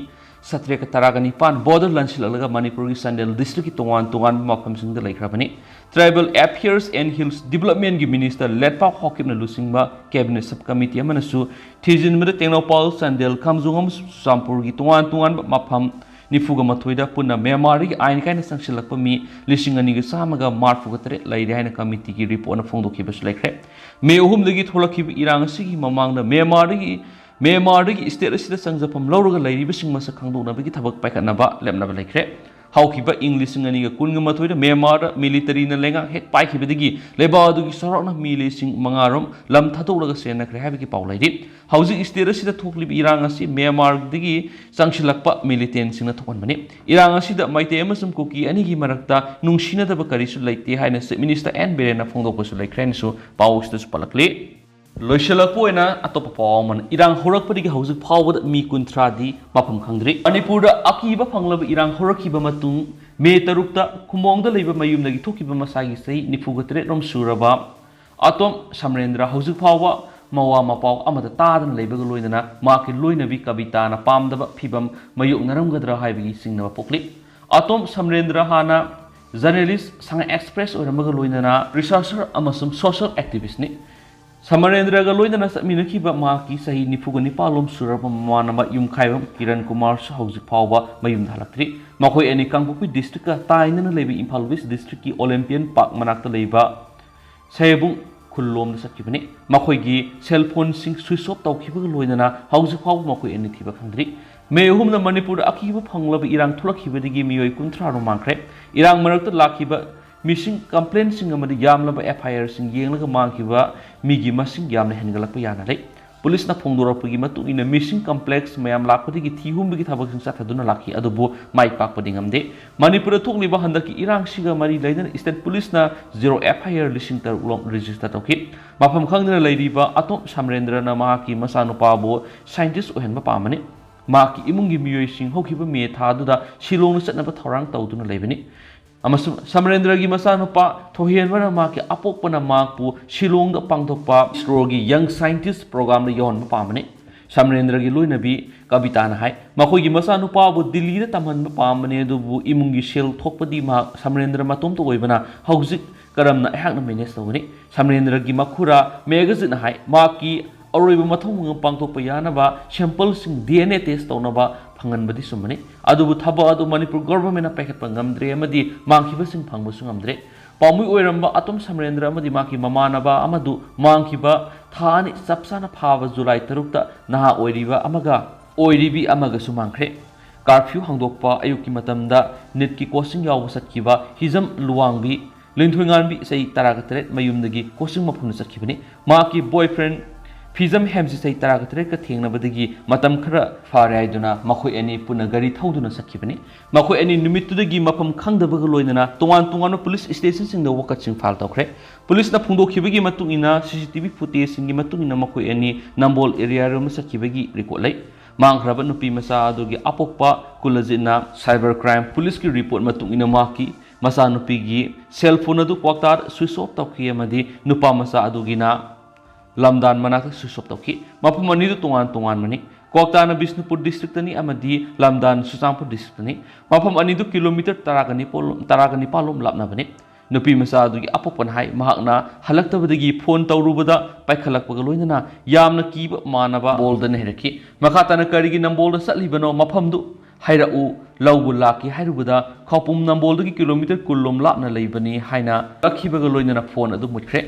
ꯆꯥꯇ꯭ꯔꯦꯠꯀ ꯇꯔꯥꯒ ꯅꯤꯄꯥꯟ ꯕꯣꯔꯗꯔ ꯂꯥꯟꯁꯤꯜꯂꯛꯂꯒ ꯃꯅꯤꯄꯨꯔꯒꯤ ꯆꯥꯟꯗꯦꯜ ꯗꯤꯁꯇ꯭ꯔꯤꯛꯀꯤ ꯇꯣꯉꯥꯟ ꯇꯣꯉꯥꯟꯕ ꯃꯐꯝꯁꯤꯡꯗ ꯂꯩꯈ꯭ꯔꯕꯅꯤ꯫ Tribal Affairs and Hills Developmentꯀꯤ ꯃꯤꯅꯤꯁꯇꯔ ꯂꯦꯠꯄꯥꯎ ꯍꯥꯎꯀꯤꯞꯅ ꯂꯨꯆꯤꯡꯕ ꯀꯦꯕꯤꯅꯦꯠ ꯁꯕ ꯀꯃꯤꯇꯤ ꯑꯃꯅꯁꯨ ꯊꯤꯖꯤꯟꯕꯗ ꯇꯦꯡꯅꯧꯄꯜ, ꯆꯥꯟꯗꯦꯜ, ꯀꯥꯝꯖꯣꯡ ꯑꯃꯁꯨꯡ ꯆꯨꯔꯆꯥꯟꯄꯨꯔꯒꯤ ꯇꯣꯉꯥꯟ ꯇꯣꯉꯥꯟꯕ ꯃꯐꯝ ꯅꯤꯐꯨꯒ ꯃꯥꯊꯣꯏꯗ ꯄꯨꯟꯅ ꯃ꯭ꯌꯥꯟꯃꯥꯔꯗꯒꯤ ꯑꯥꯏꯟ ꯀꯥꯏꯅ ꯆꯪꯁꯤꯜꯂꯛꯄ ꯃꯤ ꯂꯤꯁꯤꯡ ꯑꯅꯤꯒ ꯆꯥꯝꯃꯒ ꯃꯔꯤꯐꯨꯒ ꯇꯔꯦꯠ ꯂꯩꯔꯦ ꯍꯥꯏꯅ ꯀꯃꯤꯇꯤꯒꯤ ꯔꯤꯄꯣꯔꯠꯅ ꯐꯣꯡꯗꯣꯛꯈꯤꯕꯁꯨ ꯂꯩꯈ꯭ꯔꯦ꯫ ꯃꯦ ꯑꯍꯨꯝꯗꯒꯤ ꯊꯣꯛꯂꯛꯈꯤꯕ ꯏꯔꯥꯡ ꯑꯁꯤꯒꯤ ꯃꯃꯥꯡꯗ ꯃ꯭ꯌꯥꯟꯃꯥꯔꯗꯒꯤ ꯃ꯭ꯌꯥꯟꯃꯥꯔꯗꯒꯤ ꯁ꯭ꯇꯦꯠ ꯑꯁꯤꯗ ꯆꯪꯖꯐꯝ ꯂꯧꯔꯒ ꯂꯩꯔꯤꯕꯁꯤꯡ ꯃꯁꯛ ꯈꯪꯗꯣꯛꯅꯕꯒꯤ ꯊꯕꯛ ꯄꯥꯏꯈꯠꯅꯕ ꯂꯦꯞꯅꯕ ꯂꯩꯈ꯭ꯔꯦ꯫ ꯍꯧꯈꯤꯕ ꯏꯪ ꯂꯤꯁꯤꯡ ꯑꯅꯤꯒ ꯀꯨꯟꯒ ꯃꯥꯊꯣꯏꯗ ꯃ꯭ꯌꯥꯟꯃꯥꯔꯗ ꯃꯤꯂꯤꯇꯔꯤꯅ ꯂꯩꯉꯥꯛ ꯍꯦꯛ ꯄꯥꯏꯈꯤꯕꯗꯒꯤ ꯂꯩꯕꯥꯛ ꯑꯗꯨꯒꯤ ꯆꯥꯎꯔꯥꯛꯅ ꯃꯤ ꯂꯤꯁꯤꯡ ꯃꯉꯥ ꯔꯣꯝ ꯂꯝ ꯊꯥꯗꯣꯛꯂꯒ ꯆꯦꯟꯅꯈ꯭ꯔꯦ ꯍꯥꯏꯕꯒꯤ ꯄꯥꯎ ꯂꯩꯔꯤ꯫ ꯍꯧꯖꯤꯛ ꯁ꯭ꯇꯦꯠ ꯑꯁꯤꯗ ꯊꯣꯛꯂꯤꯕ ꯏꯔꯥꯡ ꯑꯁꯤ ꯃ꯭ꯌꯥꯟꯃꯥꯔꯗꯒꯤ ꯆꯪꯁꯤꯜꯂꯛꯄ ꯃꯤꯂꯤꯇꯦꯟꯁꯤꯡꯅ ꯊꯣꯛꯍꯟꯕꯅꯤ꯫ ꯏꯔꯥꯡ ꯑꯁꯤꯗ ꯃꯩꯇꯩ ꯑꯃꯁꯨꯡ ꯀꯨꯀꯤ ꯑꯅꯤꯒꯤ ꯃꯔꯛꯇ ꯅꯨꯡꯁꯤꯅꯗꯕ ꯀꯔꯤꯁꯨ ꯂꯩꯇꯦ ꯍꯥꯏꯅ ꯆꯤꯐ ꯃꯤꯅꯤꯁꯇꯔ ꯑꯦꯟ ꯕꯤꯔꯦꯟꯅ ꯐꯣꯡꯗꯣꯛꯄꯁꯨ ꯂꯩꯈ꯭ꯔꯦ ꯍꯥꯏꯅꯁꯨ ꯄꯥꯎ ꯑꯁꯤꯗꯁꯨ ꯄꯜꯂꯛꯂꯤ꯫ ꯂꯣꯏꯁꯤꯜꯂꯛꯄ ꯑꯣꯏꯅ ꯑꯇꯣꯞꯄ ꯄꯥꯎ ꯑꯃꯅ, ꯏꯔꯥꯡ ꯍꯧꯔꯛꯄꯗꯒꯤ ꯍꯧꯖꯤꯛ ꯐꯥꯎꯕꯗ ꯃꯤ ꯀꯨꯟꯊ꯭ꯔꯥꯗꯤ ꯃꯐꯝ ꯈꯪꯗ꯭ꯔꯤ꯫ ꯃꯅꯤꯄꯨꯔꯗ ꯑꯀꯤꯕ ꯐꯪꯂꯕ ꯏꯔꯥꯡ ꯍꯧꯔꯛꯈꯤꯕ ꯃꯇꯨꯡ ꯃꯦ ꯇꯔꯨꯛꯇ ꯈꯨꯝꯕꯣꯡꯗ ꯂꯩꯕ ꯃꯌꯨꯝꯗꯒꯤ ꯊꯣꯛꯈꯤꯕ ꯃꯁꯥꯒꯤ ꯆꯍꯤ ꯅꯤꯐꯨꯒ ꯇꯔꯦꯠ ꯔꯣꯝ ꯁꯨꯔꯕ ꯑꯇꯣꯝ ꯁꯃꯔꯦꯟꯗ꯭ꯔ ꯍꯧꯖꯤꯛ ꯐꯥꯎꯕ ꯃꯋꯥ ꯃꯄꯥꯎ ꯑꯃꯠꯇ ꯇꯥꯗꯅ ꯂꯩꯕꯒ ꯂꯣꯏꯅꯅ ꯃꯍꯥꯛꯀꯤ ꯂꯣꯏꯅꯕꯤ ꯀꯕꯤꯇꯥꯅ ꯄꯥꯝꯗꯕ ꯐꯤꯚꯝ ꯃꯥꯌꯣꯛꯅꯔꯝꯒꯗ꯭ꯔꯥ ꯍꯥꯏꯕꯒꯤ ꯆꯤꯡꯅꯕ ꯄꯣꯛꯂꯤ꯫ ꯑꯇꯣꯝ ꯁꯃꯔꯦꯟꯗ꯭ꯔ ꯍꯥꯟꯅ ꯖꯔꯅꯦꯂꯤꯁ, ꯁꯉꯥꯏ ꯑꯦꯛꯁꯄ꯭ꯔꯦꯁ ꯑꯣꯏꯔꯝꯕꯒ ꯂꯣꯏꯅꯅ ꯔꯤꯁꯥꯔꯆꯔ ꯑꯃꯁꯨꯡ ꯁꯣꯁꯤꯌꯦꯜ ꯑꯦꯛꯇꯤꯚꯤꯁ꯭ꯠꯅꯤ꯫ ꯁꯃꯔꯦꯟꯗ꯭ꯔꯒ ꯂꯣꯏꯅꯅ ꯆꯠꯃꯤꯟꯅꯈꯤꯕ ꯃꯍꯥꯛꯀꯤ ꯆꯍꯤ ꯅꯤꯐꯨꯒ ꯅꯤꯄꯥꯟ ꯂꯣꯝ ꯁꯨꯔꯕ ꯃꯃꯥꯟꯅꯕ ꯌꯨꯝꯈꯥꯏꯕꯝ ꯀꯤꯔꯟ ꯀꯨꯃꯥꯔꯁꯨ ꯍꯧꯖꯤꯛ ꯐꯥꯎꯕ ꯃꯌꯨꯝꯗ ꯍꯜꯂꯛꯇ꯭ꯔꯤ꯫ ꯃꯈꯣꯏ ꯑꯅꯤ ꯀꯥꯡꯄꯣꯛꯄꯤ ꯗꯤꯁꯇ꯭ꯔꯤꯛꯀ ꯇꯥꯏꯅꯅ ꯂꯩꯕ ꯏꯝꯐꯥꯜ ꯋꯦꯁ ꯗꯤꯁꯇ꯭ꯔꯤꯛꯀꯤ ꯑꯣꯂꯦꯝꯄꯤꯌꯟ ꯄꯥꯔꯛ ꯃꯅꯥꯛꯇ ꯂꯩꯕ ꯁꯌꯦꯕꯨꯡ ꯈꯨꯜꯂꯣꯝꯗ ꯆꯠꯈꯤꯕꯅꯤ꯫ ꯃꯈꯣꯏꯒꯤ ꯁꯦꯜ ꯐꯣꯟꯁꯤꯡ ꯁ꯭ꯋꯤꯆ ꯑꯣꯐ ꯇꯧꯈꯤꯕꯒ ꯂꯣꯏꯅꯅ ꯍꯧꯖꯤꯛ ꯐꯥꯎꯕ ꯃꯈꯣꯏ ꯑꯅꯤ ꯊꯤꯕ ꯈꯪꯗ꯭ꯔꯤ꯫ ꯃꯦ ꯑꯍꯨꯝꯗ ꯃꯅꯤꯄꯨꯔꯗ ꯑꯀꯤꯕ ꯐꯪꯂꯕ ꯏꯔꯥꯡ ꯊꯣꯛꯂꯛꯈꯤꯕꯗꯒꯤ ꯃꯤꯑꯣꯏ ꯀꯨꯟꯊ꯭ꯔꯥ ꯔꯣꯝ ꯃꯥꯡꯈ꯭ꯔꯦ꯫ ꯏꯔꯥꯡ ꯃꯔꯛꯇ ꯂꯥꯛꯈꯤꯕ ꯃꯤꯁꯤꯡ ꯀꯝꯄ꯭ꯂꯦꯟꯁꯤꯡ ꯑꯃꯗꯤ ꯌꯥꯝꯂꯕ ꯑꯦꯐ ꯑꯥꯏ ꯑꯥꯔꯁꯤꯡ ꯌꯦꯡꯂꯒ ꯃꯥꯡꯈꯤꯕ ꯃꯤꯒꯤ ꯃꯁꯤꯡ ꯌꯥꯝꯅ ꯍꯦꯟꯒꯠꯂꯛꯄ ꯌꯥꯅ ꯂꯩ꯫ ꯄꯨꯂꯤꯁꯅ ꯐꯣꯡꯗꯣꯔꯛꯄꯒꯤ ꯃꯇꯨꯡ ꯏꯟꯅ ꯃꯤꯁꯤꯡ ꯀꯝꯄ꯭ꯂꯦꯛꯁ ꯃꯌꯥꯝ ꯂꯥꯛꯄꯗꯒꯤ ꯊꯤ ꯍꯨꯝꯕꯒꯤ ꯊꯕꯛꯁꯤꯡ ꯆꯠꯊꯗꯨꯅ ꯂꯥꯛꯈꯤ, ꯑꯗꯨꯕꯨ ꯃꯥꯏ ꯄꯥꯛꯄꯗꯤ ꯉꯝꯗꯦ꯫ ꯃꯅꯤꯄꯨꯔꯗ ꯊꯣꯛꯂꯤꯕ ꯍꯟꯗꯛꯀꯤ ꯏꯔꯥꯡꯁꯤꯒ ꯃꯔꯤ ꯂꯩꯅꯅ ꯏꯁꯇꯦꯠ ꯄꯨꯂꯤꯁꯅ ꯖꯤꯔꯣ ꯑꯦꯐ ꯑꯥꯏ ꯑꯥꯔ ꯂꯤꯁꯤꯡ ꯇꯔꯨꯛ ꯂꯣꯝ ꯔꯦꯖꯤꯁꯇꯔ ꯇꯧꯈꯤ꯫ ꯃꯐꯝ ꯈꯪꯗꯅ ꯂꯩꯔꯤꯕ ꯑꯇꯣꯝ ꯁꯃꯔꯦꯟꯗ꯭ꯔꯅ ꯃꯍꯥꯛꯀꯤ ꯃꯆꯥꯅꯨꯄꯥꯕꯨ ꯁꯥꯏꯟꯇꯤꯁ ꯑꯣꯏꯍꯟꯕ ꯄꯥꯝꯕꯅꯤ꯫ ꯃꯍꯥꯛꯀꯤ ꯏꯃꯨꯡꯒꯤ ꯃꯤꯑꯣꯏꯁꯤꯡ ꯍꯧꯈꯤꯕ ꯃꯦ ꯊꯥꯗꯨꯗ ꯁꯤꯂꯣꯡꯗ ꯆꯠꯅꯕ ꯊꯧꯔꯥꯡ ꯇꯧꯗꯨꯅ ꯂꯩꯕꯅꯤ꯫ ꯑꯃꯁꯨꯡ ꯁꯃꯔꯦꯟꯗ꯭ꯔꯒꯤ ꯃꯆꯥꯅꯨꯄꯥ ꯊꯣꯏꯍꯦꯟꯕꯅ ꯃꯍꯥꯛꯀꯤ ꯑꯄꯣꯛꯄꯅ ꯃꯍꯥꯛꯄꯨ ꯁꯤꯂꯣꯡꯗ ꯄꯥꯡꯊꯣꯛꯄ ꯏꯁꯔꯣꯒꯤ ꯌꯪ ꯁꯥꯏꯟꯇꯤꯁ ꯄ꯭ꯔꯣꯒ꯭ꯔꯥꯝꯗ ꯌꯥꯎꯍꯟꯕ ꯄꯥꯝꯕꯅꯤ꯫ ꯁꯃꯔꯦꯟꯗ꯭ꯔꯒꯤ ꯂꯣꯏꯅꯕꯤ ꯀꯕꯤꯇꯥꯅ ꯍꯥꯏ, ꯃꯈꯣꯏꯒꯤ ꯃꯆꯥꯅꯨꯄꯥꯕꯨ ꯗꯤꯜꯂꯤꯗ ꯇꯝꯍꯟꯕ ꯄꯥꯝꯕꯅꯤ, ꯑꯗꯨꯕꯨ ꯏꯃꯨꯡꯒꯤ ꯁꯦꯜ ꯊꯣꯛꯄꯗꯤ ꯃꯍꯥꯛ ꯁꯃꯔꯦꯟꯗ꯭ꯔ ꯃꯇꯣꯝꯇ ꯑꯣꯏꯕꯅ ꯍꯧꯖꯤꯛ ꯀꯔꯝꯅ ꯑꯩꯍꯥꯛꯅ ꯃꯦꯅꯦꯖ ꯇꯧꯒꯅꯤ? ꯁꯃꯔꯦꯟꯗ꯭ꯔꯒꯤ ꯃꯈꯨꯔꯥ ꯃꯦꯒꯥꯖꯤꯟꯅ ꯍꯥꯏ, ꯃꯍꯥꯛꯀꯤ ꯑꯔꯣꯏꯕ ꯃꯊꯧ ꯃꯉꯝ ꯄꯥꯡꯊꯣꯛꯄ ꯌꯥꯅꯕ ꯁꯦꯝꯄꯜꯁꯤꯡ ꯗꯤ ꯑꯦꯟ ꯑꯦ ꯇꯦꯁ ꯇꯧꯅꯕ ꯐꯪꯍꯟꯕꯗꯤ ꯆꯨꯝꯕꯅꯤ꯫ ꯑꯗꯨꯕꯨ ꯊꯕꯛ ꯑꯗꯨ ꯃꯅꯤꯄꯨꯔ ꯒꯣꯚꯔꯟꯃꯦꯟꯠꯅ ꯄꯥꯏꯈꯠꯄ ꯉꯝꯗ꯭ꯔꯦ ꯑꯃꯗꯤ ꯃꯥꯡꯈꯤꯕꯁꯤꯡ ꯐꯪꯕꯁꯨ ꯉꯝꯗ꯭ꯔꯦ꯫ ꯄꯥꯎꯃꯤ ꯑꯣꯏꯔꯝꯕ ꯑꯇꯣꯝ ꯁꯃꯔꯦꯟꯗ꯭ꯔ ꯑꯃꯗꯤ ꯃꯍꯥꯛꯀꯤ ꯃꯃꯥꯟꯅꯕ ꯑꯃꯗꯨ ꯃꯥꯡꯈꯤꯕ ꯊꯥ ꯑꯅꯤ ꯆꯞ ꯆꯥꯅ ꯐꯥꯕ ꯖꯨꯂꯥꯏ ꯇꯔꯨꯛꯇ ꯅꯍꯥ ꯑꯣꯏꯔꯤꯕ ꯑꯃꯒ ꯑꯣꯏꯔꯤꯕꯤ ꯑꯃꯒꯁꯨ ꯃꯥꯡꯈ꯭ꯔꯦ꯫ ꯀꯥꯔꯐ꯭ꯌꯨ ꯍꯥꯡꯗꯣꯛꯄ ꯑꯌꯨꯛꯀꯤ ꯃꯇꯝꯗ ꯅꯤꯠꯀꯤ ꯀꯣꯆꯤꯡ ꯌꯥꯎꯕ ꯆꯠꯈꯤꯕ ꯍꯤꯖꯝ ꯂꯨꯋꯥꯡꯕꯤ ꯂꯤꯟꯊꯣꯏꯉꯥꯟꯕꯤ, ꯆꯍꯤ ꯇꯔꯥꯒ ꯇꯔꯦꯠ, ꯃꯌꯨꯝꯗꯒꯤ ꯀꯣꯆꯤꯡ ꯃꯐꯝꯗ ꯆꯠꯈꯤꯕꯅꯤ꯫ ꯃꯍꯥꯛꯀꯤ ꯕꯣꯏꯐ꯭ꯔꯦꯟ ꯐꯤꯖꯝ ꯍꯦꯝꯁꯤ ꯆꯍꯤ ꯇꯔꯥꯒ ꯇꯔꯦꯠꯀ ꯊꯦꯡꯅꯕꯗꯒꯤ ꯃꯇꯝ ꯈꯔ ꯐꯥꯔꯦ ꯍꯥꯏꯗꯨꯅ ꯃꯈꯣꯏ ꯑꯅꯤ ꯄꯨꯟꯅ ꯒꯥꯔꯤ ꯊꯧꯗꯨꯅ ꯆꯠꯈꯤꯕꯅꯤ꯫ ꯃꯈꯣꯏ ꯑꯅꯤ ꯅꯨꯃꯤꯠꯇꯨꯗꯒꯤ ꯃꯐꯝ ꯈꯪꯗꯕꯒ ꯂꯣꯏꯅꯅ ꯇꯣꯉꯥꯟ ꯇꯣꯉꯥꯟꯕ ꯄꯨꯂꯤꯁ ꯁ꯭ꯇꯦꯁꯟꯁꯤꯡꯗ ꯋꯥꯀꯠꯁꯤꯡ ꯐꯥꯏꯜ ꯇꯧꯈ꯭ꯔꯦ꯫ ꯄꯨꯂꯤꯁꯅ ꯐꯣꯡꯗꯣꯛꯈꯤꯕꯒꯤ ꯃꯇꯨꯡ ꯏꯟꯅ, ꯁꯤ ꯁꯤ ꯇꯤ ꯚꯤ ꯐꯨꯇꯦꯖꯁꯤꯡꯒꯤ ꯃꯇꯨꯡ ꯏꯟꯅ ꯃꯈꯣꯏ ꯑꯅꯤ ꯅꯝꯕꯣꯜ ꯑꯦꯔꯤꯌꯥꯔꯣꯝꯗ ꯆꯠꯈꯤꯕꯒꯤ ꯔꯤꯄꯣꯔꯠ ꯂꯩ꯫ ꯃꯥꯡꯈ꯭ꯔꯕ ꯅꯨꯄꯤ ꯃꯆꯥ ꯑꯗꯨꯒꯤ ꯑꯄꯣꯛꯄ ꯀꯨꯂꯖꯤꯠꯅ ꯁꯥꯏꯕꯔ ꯀ꯭ꯔꯥꯏꯝ ꯄꯨꯂꯤꯁꯀꯤ ꯔꯤꯄꯣꯔꯠ ꯃꯇꯨꯡ ꯏꯟꯅ ꯃꯍꯥꯛꯀꯤ ꯃꯆꯥꯅꯨꯄꯤꯒꯤ ꯁꯦꯜ ꯐꯣꯟ ꯑꯗꯨ ꯀ꯭ꯋꯥꯛꯇꯥꯗ ꯁ꯭ꯋꯤꯆ ꯑꯣꯐ ꯇꯧꯈꯤ ꯑꯃꯗꯤ ꯅꯨꯄꯥ ꯃꯆꯥ ꯑꯗꯨꯒꯤꯅ ꯂꯝꯗꯥꯟ ꯃꯅꯥꯛꯇ ꯁ꯭ꯋꯤꯆ ꯑꯣꯐ ꯇꯧꯈꯤ꯫ ꯃꯐꯝ ꯑꯅꯤꯗꯨ ꯇꯣꯉꯥꯟ ꯇꯣꯉꯥꯟꯕꯅꯤ꯫ ꯀ꯭ꯋꯥꯛꯇꯥꯅ ꯕꯤꯁꯅꯨꯄꯨꯔ ꯗꯤꯁꯇ꯭ꯔꯤꯛꯇꯅꯤ ꯑꯃꯗꯤ ꯂꯝꯗꯥꯟ ꯆꯨꯔꯆꯥꯟꯄꯨꯔ ꯗꯤꯁꯇ꯭ꯔꯤꯛꯇꯅꯤ꯫ ꯃꯐꯝ ꯑꯅꯤꯗꯨ ꯀꯤꯂꯣꯃꯤꯇꯔ ꯇꯔꯥꯒ ꯅꯤꯄꯥꯜ ꯂꯣꯝ, ꯇꯔꯥꯒ ꯅꯤꯄꯥꯜ ꯂꯣꯝ ꯂꯥꯞꯅꯕꯅꯤ꯫ ꯅꯨꯄꯤ ꯃꯆꯥ ꯑꯗꯨꯒꯤ ꯑꯄꯣꯛꯄꯅ ꯍꯥꯏ, ꯃꯍꯥꯛꯅ ꯍꯜꯂꯛꯇꯕꯗꯒꯤ ꯐꯣꯟ ꯇꯧꯔꯨꯕꯗ ꯄꯥꯏꯈꯠꯂꯛꯄꯒ ꯂꯣꯏꯅꯅ ꯌꯥꯝꯅ ꯀꯤꯕ ꯃꯥꯟꯅꯕ ꯅꯝꯕꯣꯜꯗꯅ ꯍꯥꯏꯔꯛꯈꯤ꯫ ꯃꯈꯥ ꯇꯥꯅ ꯀꯔꯤꯒꯤ ꯅꯝꯕꯣꯜꯗ ꯆꯠꯂꯤꯕꯅꯣ, ꯃꯐꯝꯗꯨ ꯍꯥꯏꯔꯛꯎ, ꯂꯧꯕ ꯂꯥꯛꯀꯦ ꯍꯥꯏꯔꯨꯕꯗ ꯈꯧꯄꯨꯝ ꯅꯝꯕꯣꯜꯗꯒꯤ ꯀꯤꯂꯣꯃꯤꯇꯔ ꯀꯨꯟ ꯂꯣꯝ ꯂꯥꯞꯅ ꯂꯩꯕꯅꯤ ꯍꯥꯏꯅ ꯀꯛꯈꯤꯕꯒ ꯂꯣꯏꯅꯅ ꯐꯣꯟ ꯑꯗꯨ ꯃꯨꯠꯈ꯭ꯔꯦ꯫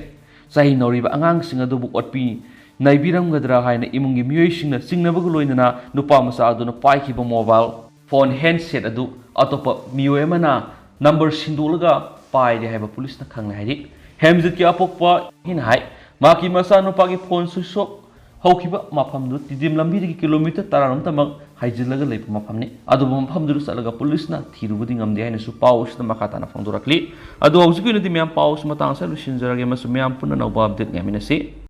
ꯆꯍꯤ ꯅꯧꯔꯤꯕ ꯑꯉꯥꯡꯁꯤꯡ ꯑꯗꯨꯕꯨ ꯑꯣꯠꯄꯤ ꯅꯩꯕꯤꯔꯝꯒꯗ꯭ꯔꯥ ꯍꯥꯏꯅ ꯏꯃꯨꯡꯒꯤ ꯃꯤꯑꯣꯏꯁꯤꯡꯅ ꯆꯤꯡꯅꯕꯒ ꯂꯣꯏꯅꯅ ꯅꯨꯄꯥ ꯃꯆꯥ ꯑꯗꯨꯅ ꯄꯥꯏꯈꯤꯕ ꯃꯣꯕꯥꯏꯜ ꯐꯣꯟ ꯍꯦꯟꯁꯦꯠ ꯑꯗꯨ ꯑꯇꯣꯞꯄ ꯃꯤꯑꯣꯏ ꯑꯃꯅ ꯅꯝꯕꯔ ꯁꯤꯟꯗꯣꯛꯂꯒ ꯄꯥꯏꯔꯦ ꯍꯥꯏꯕ ꯄꯨꯂꯤꯁꯅ ꯈꯪꯂꯦ ꯍꯥꯏꯔꯤ꯫ ꯍꯦꯝꯖꯤꯠꯀꯤ ꯑꯄꯣꯛꯄ ꯍꯥꯏꯅ ꯍꯥꯏ, ꯃꯍꯥꯛꯀꯤ ꯃꯆꯥꯅꯨꯄꯥꯒꯤ ꯐꯣꯟ ꯁ꯭ꯋꯤꯆ ꯑꯣꯐ ꯍꯧꯈꯤꯕ ꯃꯐꯝꯗꯨ ꯇꯤꯗꯤꯝ ꯂꯝꯕꯤꯗꯒꯤ ꯀꯤꯂꯣꯃꯤꯇꯔ ꯇꯔꯥꯔꯣꯝꯇꯃꯛ ꯍꯥꯏꯖꯤꯜꯂꯒ ꯂꯩꯕ ꯃꯐꯝꯅꯤ꯫ ꯑꯗꯨꯕꯨ ꯃꯐꯝꯗꯨꯗ ꯆꯠꯂꯒ ꯄꯨꯂꯤꯁꯅ ꯊꯤꯔꯨꯕꯗꯤ ꯉꯝꯗꯦ ꯍꯥꯏꯅꯁꯨ ꯄꯥꯎ ꯑꯁꯤꯗ ꯃꯈꯥ ꯇꯥꯅ ꯐꯣꯡꯗꯣꯔꯛꯂꯤ꯫ ꯑꯗꯨ ꯍꯧꯖꯤꯛꯀꯤ ꯑꯣꯏꯅꯗꯤ ꯃꯌꯥꯝ ꯄꯥꯎ ꯑꯁꯤ ꯃꯇꯥꯡ ꯑꯁꯤꯗ ꯂꯣꯏꯁꯤꯟꯖꯔꯒꯦ ꯑꯃꯁꯨꯡ ꯃꯌꯥꯝ ꯄꯨꯟꯅ ꯑꯅꯧꯕ ꯑꯞꯗꯦꯠ ꯉꯥꯏꯃꯤꯟꯅꯁꯤ꯫